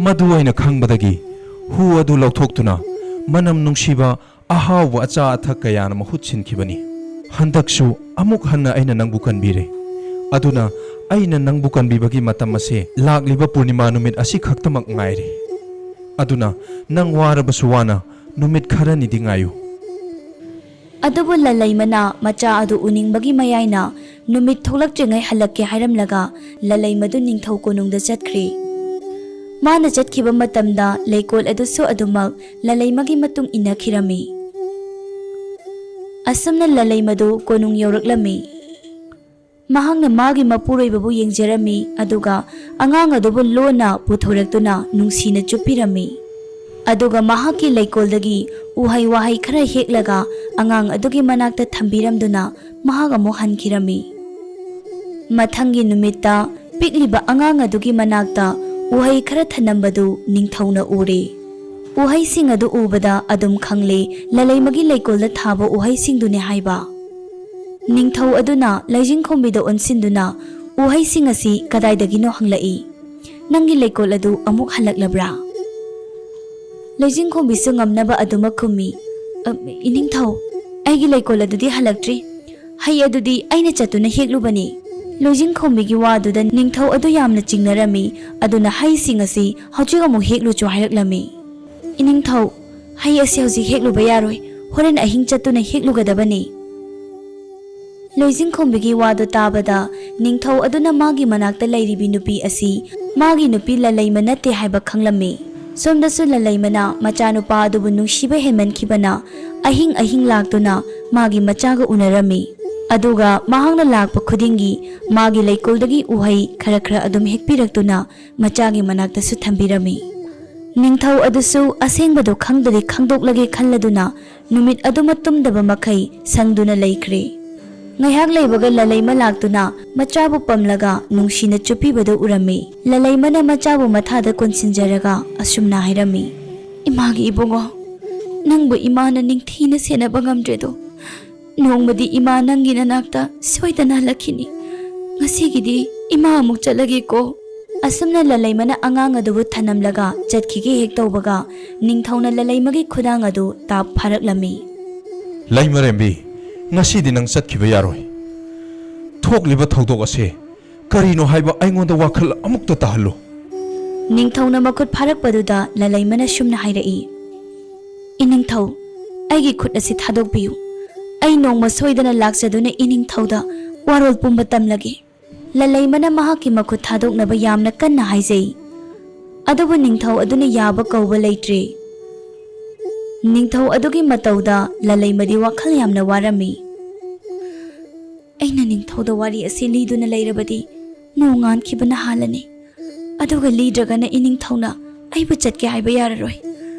ꯃꯗꯨ ꯑꯩꯅ ꯈꯪꯕꯗꯒꯤ ꯍꯨ ꯑꯗꯨ ꯂꯧꯊꯣꯛꯇꯨꯅ ꯃꯅꯝ ꯅꯨꯡꯁꯤꯕ ꯑꯍꯥꯎꯕ ꯑꯆꯥ ꯑꯊꯛ ꯀꯌꯥꯅ ꯃꯍꯨꯠ ꯁꯤꯟꯈꯤꯕꯅꯤ꯫ ꯍꯟꯗꯛꯁꯨ ꯑꯃꯨꯛ ꯍꯟꯅ ꯑꯩꯅ ꯅꯪꯕꯨ ꯀꯟꯕꯤꯔꯦ꯫ ꯑꯗꯨꯅ ꯑꯩꯅ ꯅꯪꯕꯨ ꯀꯟꯕꯤꯕꯒꯤ ꯃꯇꯝ ꯑꯁꯦ ꯂꯥꯛꯂꯤꯕ ꯄꯨꯔꯅꯤꯃꯥ ꯅꯨꯃꯤꯠ ꯑꯁꯤ ꯈꯛꯇꯃꯛ ꯉꯥꯏꯔꯦ꯫ ꯑꯗꯨꯅ ꯅꯪ ꯋꯥꯔꯕꯁꯨ ꯋꯥꯅ ꯅꯨꯃꯤꯠ ꯈꯔꯅꯤꯗꯤ ꯉꯥꯏꯌꯨ꯫" ꯑꯗꯨꯕꯨ ꯂꯂꯩꯃꯅ ꯃꯆꯥ ꯑꯗꯨ ꯎꯅꯤꯡꯕꯒꯤ ꯃꯌꯥꯏꯅ ꯅꯨꯃꯤꯠ ꯊꯣꯛꯂꯛꯇ꯭ꯔꯤꯉꯩ ꯍꯜꯂꯛꯀꯦ ꯍꯥꯏꯔꯝꯂꯒ ꯂꯂꯩꯃꯗꯨ ꯅꯤꯡꯊꯧ ꯀꯣꯅꯨꯡꯗ ꯆꯠꯈ꯭ꯔꯦ꯫ ꯃꯥꯅ ꯆꯠꯈꯤꯕ ꯃꯇꯝꯗ ꯂꯩꯀꯣꯜ ꯑꯗꯨꯁꯨ ꯑꯗꯨꯃꯛ ꯂꯂꯩꯃꯒꯤ ꯃꯇꯨꯡ ꯏꯟꯅꯈꯤꯔꯝꯃꯤ꯫ ꯑꯁꯨꯝꯅ ꯂꯂꯩꯃꯗꯨ ꯀꯣꯅꯨꯡ ꯌꯧꯔꯛꯂꯝꯃꯤ꯫ ꯃꯍꯥꯛꯅ ꯃꯥꯒꯤ ꯃꯄꯨꯔꯣꯏꯕꯕꯨ ꯌꯦꯡꯖꯔꯝꯃꯤ, ꯑꯗꯨꯒ ꯑꯉꯥꯡ ꯑꯗꯨꯕꯨ ꯂꯣꯟꯅ ꯄꯨꯊꯣꯔꯛꯇꯨꯅ ꯅꯨꯡꯁꯤꯅ ꯆꯨꯞꯄꯤꯔꯝꯃꯤ꯫ ꯑꯗꯨꯒ ꯃꯍꯥꯛꯀꯤ ꯂꯩꯀꯣꯜꯗꯒꯤ ꯎꯍꯩ ꯋꯥꯍꯩ ꯈꯔ ꯍꯦꯛꯂꯒ ꯑꯉꯥꯡ ꯑꯗꯨꯒꯤ ꯃꯅꯥꯛꯇ ꯊꯝꯕꯤꯔꯝꯗꯨꯅ ꯃꯍꯥꯛ ꯑꯃꯨꯛ ꯍꯟꯈꯤꯔꯝꯃꯤ꯫ ꯃꯊꯪꯒꯤ ꯅꯨꯃꯤꯠꯇ ꯄꯤꯛꯂꯤꯕ ꯑꯉꯥꯡ ꯑꯗꯨꯒꯤ ꯃꯅꯥꯛꯇ ꯎꯍꯩ ꯈꯔ ꯊꯅꯝꯕꯗꯨ ꯅꯤꯡꯊꯧꯅ ꯎꯔꯦ꯫ ꯎꯍꯩꯁꯤꯡ ꯑꯗꯨ ꯎꯕꯗ ꯑꯗꯨꯝ ꯈꯪꯂꯦ, ꯂꯂꯩꯃꯒꯤ ꯂꯩꯀꯣꯜꯗ ꯊꯥꯕ ꯎꯍꯩꯁꯤꯡꯗꯨꯅꯦ ꯍꯥꯏꯕ꯫ ꯅꯤꯡꯊꯧ ꯑꯗꯨꯅ ꯂꯩꯖꯤꯡꯈꯣꯝꯕꯤꯗ ꯑꯣꯟꯁꯤꯟꯗꯨꯅ ꯎꯍꯩꯁꯤꯡ ꯑꯁꯤ ꯀꯗꯥꯏꯗꯒꯤꯅꯣ ꯍꯪꯂꯛꯏ꯫ "ꯅꯪꯒꯤ ꯂꯩꯀꯣꯜ ꯑꯗꯨ ꯑꯃꯨꯛ ꯍꯜꯂꯛꯂꯕ꯭ꯔꯥ?" ꯂꯩꯖꯤꯡꯈꯣꯝꯕꯤꯁꯨ ꯉꯝꯅꯕ ꯑꯗꯨꯃꯛ ꯈꯨꯝꯃꯤ, "ꯑ, ꯏꯅꯤꯡꯊꯧ, ꯑꯩꯒꯤ ꯂꯩꯀꯣꯜ ꯑꯗꯨꯗꯤ ꯍꯜꯂꯛꯇ꯭ꯔꯤ꯫ ꯍꯩ ꯑꯗꯨꯗꯤ ꯑꯩꯅ ꯆꯠꯇꯨꯅ ꯍꯦꯛꯂꯨꯕꯅꯤ꯫" ꯂꯣꯏꯖꯤꯡꯈꯣꯝꯕꯤꯒꯤ ꯋꯥꯗꯨꯗ ꯅꯤꯡꯊꯧ ꯑꯗꯨ ꯌꯥꯝꯅ ꯆꯤꯡꯅꯔꯝꯃꯤ꯫ ꯑꯗꯨꯅ ꯍꯩꯁꯤꯡ ꯑꯁꯤ ꯍꯧꯖꯤꯛ ꯑꯃꯨꯛ ꯍꯦꯛꯂꯨꯆꯣ ꯍꯥꯏꯔꯛꯂꯝꯃꯤ꯫ "ꯏꯅꯤꯡꯊꯧ, ꯍꯩ ꯑꯁꯤ ꯍꯧꯖꯤꯛ ꯍꯦꯛꯂꯨꯕ ꯌꯥꯔꯣꯏ, ꯍꯣꯔꯦꯟ ꯑꯍꯤꯡ ꯆꯠꯇꯨꯅ ꯍꯦꯛꯂꯨꯒꯗꯕꯅꯤ꯫" ꯂꯣꯏꯖꯤꯡꯈꯣꯝꯕꯤꯒꯤ ꯋꯥꯗꯨ ꯇꯥꯕꯗ ꯅꯤꯡꯊꯧ ꯑꯗꯨꯅ ꯃꯥꯒꯤ ꯃꯅꯥꯛꯇ ꯂꯩꯔꯤꯕꯤ ꯅꯨꯄꯤ ꯑꯁꯤ ꯃꯥꯒꯤ ꯅꯨꯄꯤ ꯂꯂꯩꯃ ꯅꯠꯇꯦ ꯍꯥꯏꯕ ꯈꯪꯂꯝꯃꯤ꯫ ꯁꯣꯝꯗꯁꯨ ꯂꯂꯩꯃꯅ ꯃꯆꯥꯅꯨꯄꯥ ꯑꯗꯨꯕꯨ ꯅꯨꯡꯁꯤꯕ ꯍꯦꯟꯃꯟꯈꯤꯕꯅ ꯑꯍꯤꯡ ꯑꯍꯤꯡ ꯂꯥꯛꯇꯨꯅ ꯃꯥꯒꯤ ꯃꯆꯥꯒ ꯎꯅꯔꯝꯃꯤ꯫ ꯑꯗꯨꯒ ꯃꯍꯥꯛꯅ ꯂꯥꯛꯄ ꯈꯨꯗꯤꯡꯒꯤ ꯃꯥꯒꯤ ꯂꯩꯀꯣꯜꯗꯒꯤ ꯎꯍꯩ ꯈꯔ ꯈꯔ ꯑꯗꯨꯝ ꯍꯦꯛꯄꯤꯔꯛꯇꯨꯅ ꯃꯆꯥꯒꯤ ꯃꯅꯥꯛꯇꯁꯨ ꯊꯝꯕꯤꯔꯝꯃꯤ꯫ ꯅꯤꯡꯊꯧ ꯑꯗꯨꯁꯨ ꯑꯁꯦꯡꯕꯗꯨ ꯈꯪꯗꯗꯤ ꯈꯪꯗꯣꯛꯂꯒꯦ ꯈꯜꯂꯗꯨꯅ ꯅꯨꯃꯤꯠ ꯑꯗꯨꯃ ꯇꯨꯝꯗꯕ ꯃꯈꯩ ꯁꯪꯗꯨꯅ ꯂꯩꯈ꯭ꯔꯦ꯫ ꯉꯥꯏꯍꯥꯛ ꯂꯩꯕꯒ ꯂꯂꯩꯃ ꯂꯥꯛꯇꯨꯅ ꯃꯆꯥꯕꯨ ꯄꯝꯂꯒ ꯅꯨꯡꯁꯤꯅ ꯆꯨꯞꯄꯤꯕꯗꯨ ꯎꯔꯝꯃꯤ꯫ ꯂꯂꯩꯃꯅ ꯃꯆꯥꯕꯨ ꯃꯊꯥꯗ ꯀꯣꯟꯁꯤꯟꯖꯔꯒ ꯑꯁꯨꯝꯅ ꯍꯥꯏꯔꯝꯃꯤ, "ꯏꯃꯥꯒꯤ ꯏꯕꯨꯡꯉꯣ, ꯅꯪꯕꯨ ꯏꯃꯥꯅ ꯅꯤꯡꯊꯤꯅ ꯁꯦꯟꯅꯕ ꯉꯝꯗ꯭ꯔꯦꯗꯣ꯫ ꯅꯣꯡꯃꯗꯤ ꯏꯃꯥ ꯅꯪꯒꯤ ꯅꯅꯥꯛꯇ ꯁꯣꯏꯗꯅ ꯍꯜꯂꯛꯈꯤꯅꯤ꯫ ꯉꯁꯤꯒꯤꯗꯤ ꯏꯃꯥ ꯑꯃꯨꯛ ꯆꯠꯂꯒꯦꯀꯣ꯫" ꯑꯁꯨꯝꯅ ꯂꯂꯩꯃꯅ ꯑꯉꯥꯡ ꯑꯗꯨꯕꯨ ꯊꯅꯝꯂꯒ ꯆꯠꯈꯤꯒꯦ ꯍꯦꯛ ꯇꯧꯕꯒ, ꯅꯤꯡꯊꯧꯅ ꯂꯂꯩꯃꯒꯤ ꯈꯨꯗꯥꯡ ꯑꯗꯨ ꯇꯥꯞ ꯐꯥꯔꯛꯂꯝꯃꯤ꯫ "ꯂꯩꯃꯔꯦꯝꯕꯤ, ꯉꯁꯤꯗꯤ ꯅꯪ ꯆꯠꯈꯤꯕ ꯌꯥꯔꯣꯏ꯫ ꯊꯣꯛꯂꯤꯕ ꯊꯧꯗꯣꯛ ꯑꯁꯦ ꯀꯔꯤꯅꯣ ꯍꯥꯏꯕ ꯑꯩꯉꯣꯟꯗ ꯋꯥꯈꯜ ꯑꯃꯨꯛꯇ ꯇꯥꯍꯜꯂꯨ꯫" ꯅꯤꯡꯊꯧꯅ ꯃꯈꯨꯠ ꯐꯥꯔꯛꯄꯗꯨꯗ ꯂꯂꯩꯃꯅ ꯁꯨꯝꯅ ꯍꯥꯏꯔꯛꯏ, "ꯏꯅꯤꯡꯊꯧ, ꯑꯩꯒꯤ ꯈꯨꯠ ꯑꯁꯤ ꯊꯥꯗꯣꯛꯄꯤꯌꯨ꯫ ꯑꯩ ꯅꯣꯡꯃ ꯁꯣꯏꯗꯅ ꯂꯥꯛꯆꯗꯨꯅ ꯏꯅꯤꯡꯊꯧꯗ ꯋꯥꯔꯣꯜ ꯄꯨꯝꯕ ꯇꯝꯂꯒꯦ꯫" ꯂꯂꯩꯃꯅ ꯃꯍꯥꯛꯀꯤ ꯃꯈꯨꯠ ꯊꯥꯗꯣꯛꯅꯕ ꯌꯥꯝꯅ ꯀꯟꯅ ꯍꯥꯏꯖꯩ꯫ ꯑꯗꯨꯕꯨ ꯅꯤꯡꯊꯧ ꯑꯗꯨꯅ ꯌꯥꯕ ꯀꯧꯕ ꯂꯩꯇ꯭ꯔꯦ꯫ ꯅꯤꯡꯊꯧ ꯑꯗꯨꯒꯤ ꯃꯇꯧꯗ ꯂꯂꯩꯃꯗꯤ ꯋꯥꯈꯜ ꯌꯥꯝꯅ ꯋꯥꯔꯝꯃꯤ꯫ "ꯑꯩꯅ ꯅꯤꯡꯊꯧꯗ ꯋꯥꯔꯤ ꯑꯁꯤ ꯂꯤꯗꯨꯅ ꯂꯩꯔꯕꯗꯤ ꯅꯣꯡ ꯉꯥꯟꯈꯤꯕꯅ ꯍꯥꯜꯂꯅꯤ꯫ ꯑꯗꯨꯒ ꯂꯤꯗ꯭ꯔꯒꯅ ꯏꯅꯤꯡꯊꯧꯅ ꯑꯩꯕꯨ ꯆꯠꯀꯦ ꯍꯥꯏꯕ ꯌꯥꯔꯔꯣꯏ꯫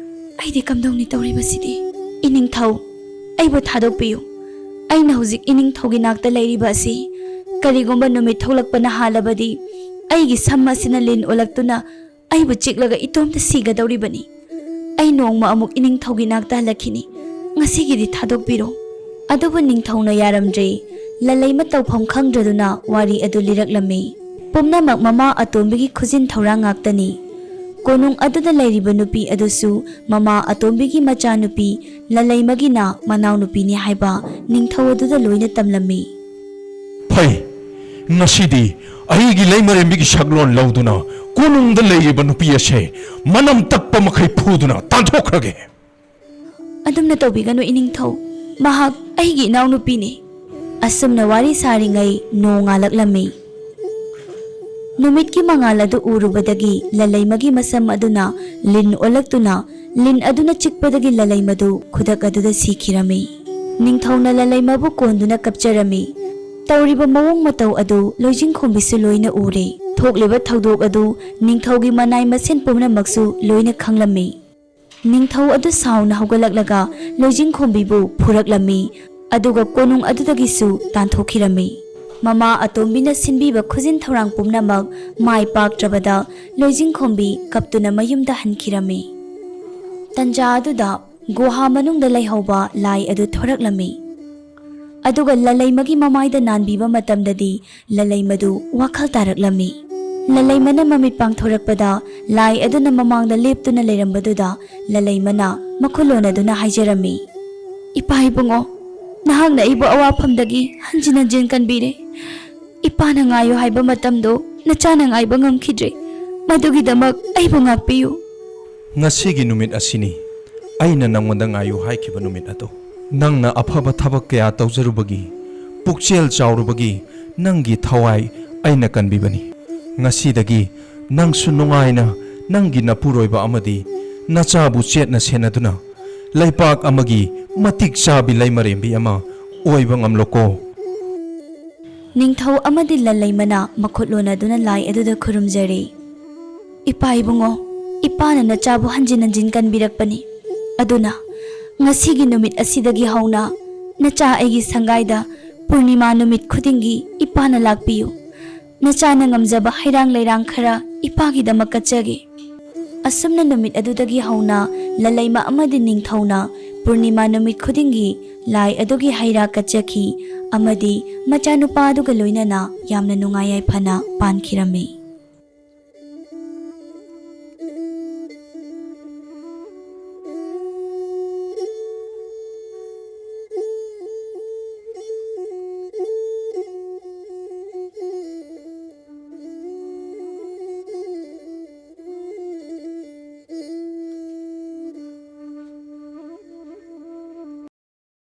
ꯑꯩꯗꯤ ꯀꯝꯗꯧꯅꯤ ꯇꯧꯔꯤꯕꯁꯤꯗꯤ? ꯏꯅꯤꯡꯊꯧ, ꯑꯩꯕꯨ ꯊꯥꯗꯣꯛꯄꯤꯌꯨ꯫ ꯑꯩꯅ ꯍꯧꯖꯤꯛ ꯏꯅꯤꯡꯊꯧꯒꯤ ꯅꯥꯛꯇ ꯂꯩꯔꯤꯕ ꯑꯁꯤ ꯀꯔꯤꯒꯨꯝꯕ ꯅꯨꯃꯤꯠ ꯊꯣꯛꯂꯛꯄꯅ ꯍꯥꯜꯂꯕꯗꯤ, ꯑꯩꯒꯤ ꯁꯝ ꯑꯁꯤꯅ ꯂꯤꯟ ꯑꯣꯜꯂꯛꯇꯨꯅ ꯑꯩꯕꯨ ꯆꯤꯛꯂꯒ ꯏꯇꯣꯝꯇ ꯁꯤꯒꯗꯧꯔꯤꯕꯅꯤ꯫ ꯑꯩ ꯅꯣꯡꯃ ꯑꯃꯨꯛ ꯏꯅꯤꯡꯊꯧꯒꯤ ꯅꯥꯛꯇ ꯍꯜꯂꯛꯈꯤꯅꯤ꯫ ꯉꯁꯤꯒꯤꯗꯤ ꯊꯥꯗꯣꯛꯄꯤꯔꯣ꯫ ꯑꯗꯨꯕꯨ ꯅꯤꯡꯊꯧꯅ ꯌꯥꯔꯝꯗ꯭ꯔꯦ꯫ ꯂꯂꯩꯃ ꯇꯧꯐꯝ ꯈꯪꯗ꯭ꯔꯗꯨꯅ ꯋꯥꯔꯤ ꯑꯗꯨ ꯂꯤꯔꯛꯂꯝꯃꯤ꯫ ꯄꯨꯝꯅꯃꯛ ꯃꯃꯥ ꯑꯇꯣꯝꯕꯤꯒꯤ ꯈꯨꯖꯤꯟ ꯊꯧꯔꯥꯡ ꯉꯥꯛꯇꯅꯤ꯫ ꯀꯣꯅꯨꯡ ꯑꯗꯨꯗ ꯂꯩꯔꯤꯕ ꯅꯨꯄꯤ ꯑꯗꯨꯁꯨ ꯃꯃꯥ ꯑꯇꯣꯝꯕꯤꯒꯤ ꯃꯆꯥꯅꯨꯄꯤ ꯂꯂꯩꯃꯒꯤꯅ ꯃꯅꯥꯎꯅꯨꯄꯤꯅꯤ ꯍꯥꯏꯕ ꯅꯤꯡꯊꯧ ꯑꯗꯨꯗ ꯂꯣꯏꯅ ꯇꯝꯂꯝꯃꯤ꯫ ꯐꯩ, ꯉꯁꯤꯗꯤ ꯑꯩꯒꯤ ꯂꯩꯃꯔꯦꯝꯕꯤꯒꯤ ꯁꯛꯂꯣꯟ ꯂꯧꯗꯨꯅ ꯀꯣꯅꯨꯡꯗ ꯂꯩꯔꯤꯕ ꯅꯨꯄꯤ ꯑꯁꯦ ꯃꯅꯝ ꯇꯛꯄ ꯃꯈꯩ ꯐꯨꯗꯨꯅ ꯇꯥꯟꯊꯣꯛꯈ꯭ꯔꯒꯦ꯫ ꯑꯗꯨꯝꯅ ꯇꯧꯕꯤꯒꯅꯨ ꯏꯅꯤꯡꯊꯧ, ꯃꯍꯥꯛ ꯑꯩꯒꯤ ꯏꯅꯥꯎꯅꯨꯄꯤꯅꯤ꯫ ꯑꯁꯨꯝꯅ ꯋꯥꯔꯤ ꯁꯥꯔꯤꯉꯩ ꯅꯣꯡ ꯉꯥꯜꯂꯛꯂꯝꯃꯤ꯫ ꯅꯨꯃꯤꯠꯀꯤ ꯃꯉꯥꯜ ꯑꯗꯨ ꯎꯔꯨꯕꯗꯒꯤ ꯂꯂꯩꯃꯒꯤ ꯃꯁꯝ ꯑꯗꯨꯅ ꯂꯤꯟ ꯑꯣꯜꯂꯛꯇꯨꯅ ꯂꯤꯟ ꯑꯗꯨꯅ ꯆꯤꯛꯄꯗꯒꯤ ꯂꯂꯩꯃꯗꯨ ꯈꯨꯗꯛ ꯑꯗꯨꯗ ꯁꯤꯈꯤꯔꯝꯃꯤ꯫ ꯅꯤꯡꯊꯧꯅ ꯂꯂꯩꯃꯕꯨ ꯀꯣꯟꯗꯨꯅ ꯀꯞꯆꯔꯝꯃꯤ꯫ ꯇꯧꯔꯤꯕ ꯃꯑꯣꯡ ꯃꯇꯧ ꯑꯗꯨ ꯂꯣꯏꯖꯤꯡꯈꯣꯝꯕꯤꯁꯨ ꯂꯣꯏꯅ ꯎꯔꯦ꯫ ꯊꯣꯛꯂꯤꯕ ꯊꯧꯗꯣꯛ ꯑꯗꯨ ꯅꯤꯡꯊꯧꯒꯤ ꯃꯅꯥꯏ ꯃꯁꯦꯟ ꯄꯨꯝꯅꯃꯛꯁꯨ ꯂꯣꯏꯅ ꯈꯪꯂꯝꯃꯤ꯫ ꯅꯤꯡꯊꯧ ꯑꯗꯨ ꯁꯥꯎꯅ ꯍꯧꯒꯠꯂꯛꯂꯒ ꯂꯣꯏꯖꯤꯡꯈꯣꯝꯕꯤꯕꯨ ꯐꯨꯔꯛꯂꯝꯃꯤ, ꯑꯗꯨꯒ ꯀꯣꯅꯨꯡ ꯑꯗꯨꯗꯒꯤꯁꯨ ꯇꯥꯟꯊꯣꯛꯈꯤꯔꯝꯃꯤ꯫ ꯃꯃꯥ ꯑꯇꯣꯝꯕꯤꯅ ꯁꯤꯟꯕꯤꯕ ꯈꯨꯖꯤꯟ ꯊꯧꯔꯥꯡ ꯄꯨꯝꯅꯃꯛ ꯃꯥꯏ ꯄꯥꯛꯇ꯭ꯔꯕꯗ ꯂꯣꯏꯖꯤꯡꯈꯣꯝꯕꯤ ꯀꯞꯇꯨꯅ ꯃꯌꯨꯝꯗ ꯍꯟꯈꯤꯔꯝꯃꯤ꯫ ꯇꯟꯖꯥ ꯑꯗꯨꯗ ꯒꯨꯍꯥ ꯃꯅꯨꯡꯗ ꯂꯩꯍꯧꯕ ꯂꯥꯏ ꯑꯗꯨ ꯊꯣꯔꯛꯂꯝꯃꯤ꯫ ꯑꯗꯨꯒ ꯂꯂꯩꯃꯒꯤ ꯃꯃꯥꯏꯗ ꯅꯥꯟꯕꯤꯕ ꯃꯇꯝꯗꯗꯤ ꯂꯂꯩꯃꯗꯨ ꯋꯥꯈꯜ ꯇꯥꯔꯛꯂꯝꯃꯤ꯫ ꯂꯂꯩꯃꯅ ꯃꯃꯤꯠ ꯄꯥꯡꯊꯣꯔꯛꯄꯗ ꯂꯥꯏ ꯑꯗꯨꯅ ꯃꯃꯥꯡꯗ ꯂꯦꯞꯇꯨꯅ ꯂꯩꯔꯝꯕꯗꯨꯗ ꯂꯂꯩꯃꯅ ꯃꯈꯨꯠ ꯂꯣꯟꯅꯗꯨꯅ ꯍꯥꯏꯖꯔꯝꯃꯤ, "ꯏꯄꯥ ꯏꯕꯨꯡꯉꯣ, ꯅꯍꯥꯛꯅ ꯑꯩꯕꯨ ꯑꯋꯥꯐꯝꯗꯒꯤ ꯍꯟꯖꯤꯟ ꯍꯟꯖꯤꯟ ꯀꯟꯕꯤꯔꯦ꯫ ꯏꯄꯥꯅ ꯉꯥꯏꯌꯨ ꯍꯥꯏꯕ ꯃꯇꯝꯗꯣ ꯅꯆꯥꯅ ꯉꯥꯏꯕ ꯉꯝꯈꯤꯗ꯭ꯔꯦ꯫ ꯃꯗꯨꯒꯤꯗꯃꯛ ꯑꯩꯕꯨ ꯉꯥꯛꯄꯤꯌꯨ꯫" ꯉꯁꯤꯒꯤ ꯅꯨꯃꯤꯠ ꯑꯁꯤꯅꯤ ꯑꯩꯅ ꯅꯪꯉꯣꯟꯗ ꯉꯥꯏꯌꯨ ꯍꯥꯏꯈꯤꯕ ꯅꯨꯃꯤꯠ ꯑꯗꯣ꯫ ꯅꯪꯅ ꯑꯐꯕ ꯊꯕꯛ ꯀꯌꯥ ꯇꯧꯖꯔꯨꯕꯒꯤ, ꯄꯨꯛꯆꯦꯜ ꯆꯥꯎꯔꯨꯕꯒꯤ ꯅꯪꯒꯤ ꯊꯋꯥꯏ ꯑꯩꯅ ꯀꯟꯕꯤꯕꯅꯤ꯫ ꯉꯁꯤꯗꯒꯤ ꯅꯪꯁꯨ ꯅꯨꯡꯉꯥꯏꯅ ꯅꯪꯒꯤ ꯅꯄꯨꯔꯣꯏꯕ ꯑꯃꯗꯤ ꯅꯆꯥꯕꯨ ꯆꯦꯠꯅ ꯁꯦꯟꯅꯗꯨꯅ ꯂꯩꯄꯥꯛ ꯑꯃꯒꯤ ꯃꯇꯤꯛ ꯆꯥꯕꯤ ꯂꯩꯃꯔꯦꯝꯕꯤ ꯑꯃ ꯑꯣꯏꯕ ꯉꯝꯂꯣꯀꯣ꯫ ꯅꯤꯡꯊꯧ ꯑꯃꯗꯤ ꯂꯂꯩꯃꯅ ꯃꯈꯨꯠ ꯂꯣꯟꯅꯗꯨꯅ ꯂꯥꯏ ꯑꯗꯨꯗ ꯈꯨꯔꯨꯝꯖꯔꯦ꯫ "ꯏꯄꯥ ꯏꯕꯨꯡꯉꯣ, ꯏꯄꯥꯅ ꯅꯆꯥꯕꯨ ꯍꯟꯖꯤꯟ ꯍꯟꯖꯤꯟ ꯀꯟꯕꯤꯔꯛꯄꯅꯤ꯫ ꯑꯗꯨꯅ ꯉꯁꯤꯒꯤ ꯅꯨꯃꯤꯠ ꯑꯁꯤꯗꯒꯤ ꯍꯧꯅ "ꯅꯆꯥ ꯑꯩꯒꯤ ꯁꯪꯒꯥꯏꯗ ꯄꯨꯔꯅꯤꯃꯥ ꯅꯨꯃꯤꯠ ꯈꯨꯗꯤꯡꯒꯤ ꯏꯄꯥꯅ ꯂꯥꯛꯄꯤꯌꯨ꯫ ꯅꯆꯥꯅ ꯉꯝꯖꯕ ꯍꯩꯔꯥꯡ ꯂꯩꯔꯥꯡ ꯈꯔ ꯏꯄꯥꯒꯤꯗꯃꯛ ꯀꯠꯆꯒꯦ"꯫ ꯑꯁꯨꯝꯅ ꯅꯨꯃꯤꯠ ꯑꯗꯨꯗꯒꯤ ꯍꯧꯅ ꯂꯂꯩꯃ ꯑꯃꯗꯤ ꯅꯤꯡꯊꯧꯅ ꯄꯨꯔꯅꯤꯃꯥ ꯅꯨꯃꯤꯠ ꯈꯨꯗꯤꯡꯒꯤ ꯂꯥꯏ ꯑꯗꯨꯒꯤ ꯍꯩꯔꯥ ꯀꯠꯆꯈꯤ ꯑꯃꯗꯤ ꯃꯆꯥꯅꯨꯄꯥ ꯑꯗꯨꯒ ꯂꯣꯏꯅꯅ ꯌꯥꯝꯅ ꯅꯨꯡꯉꯥꯏ ꯌꯥꯏꯐꯅ ꯄꯥꯟꯈꯤꯔꯝꯃꯤ꯫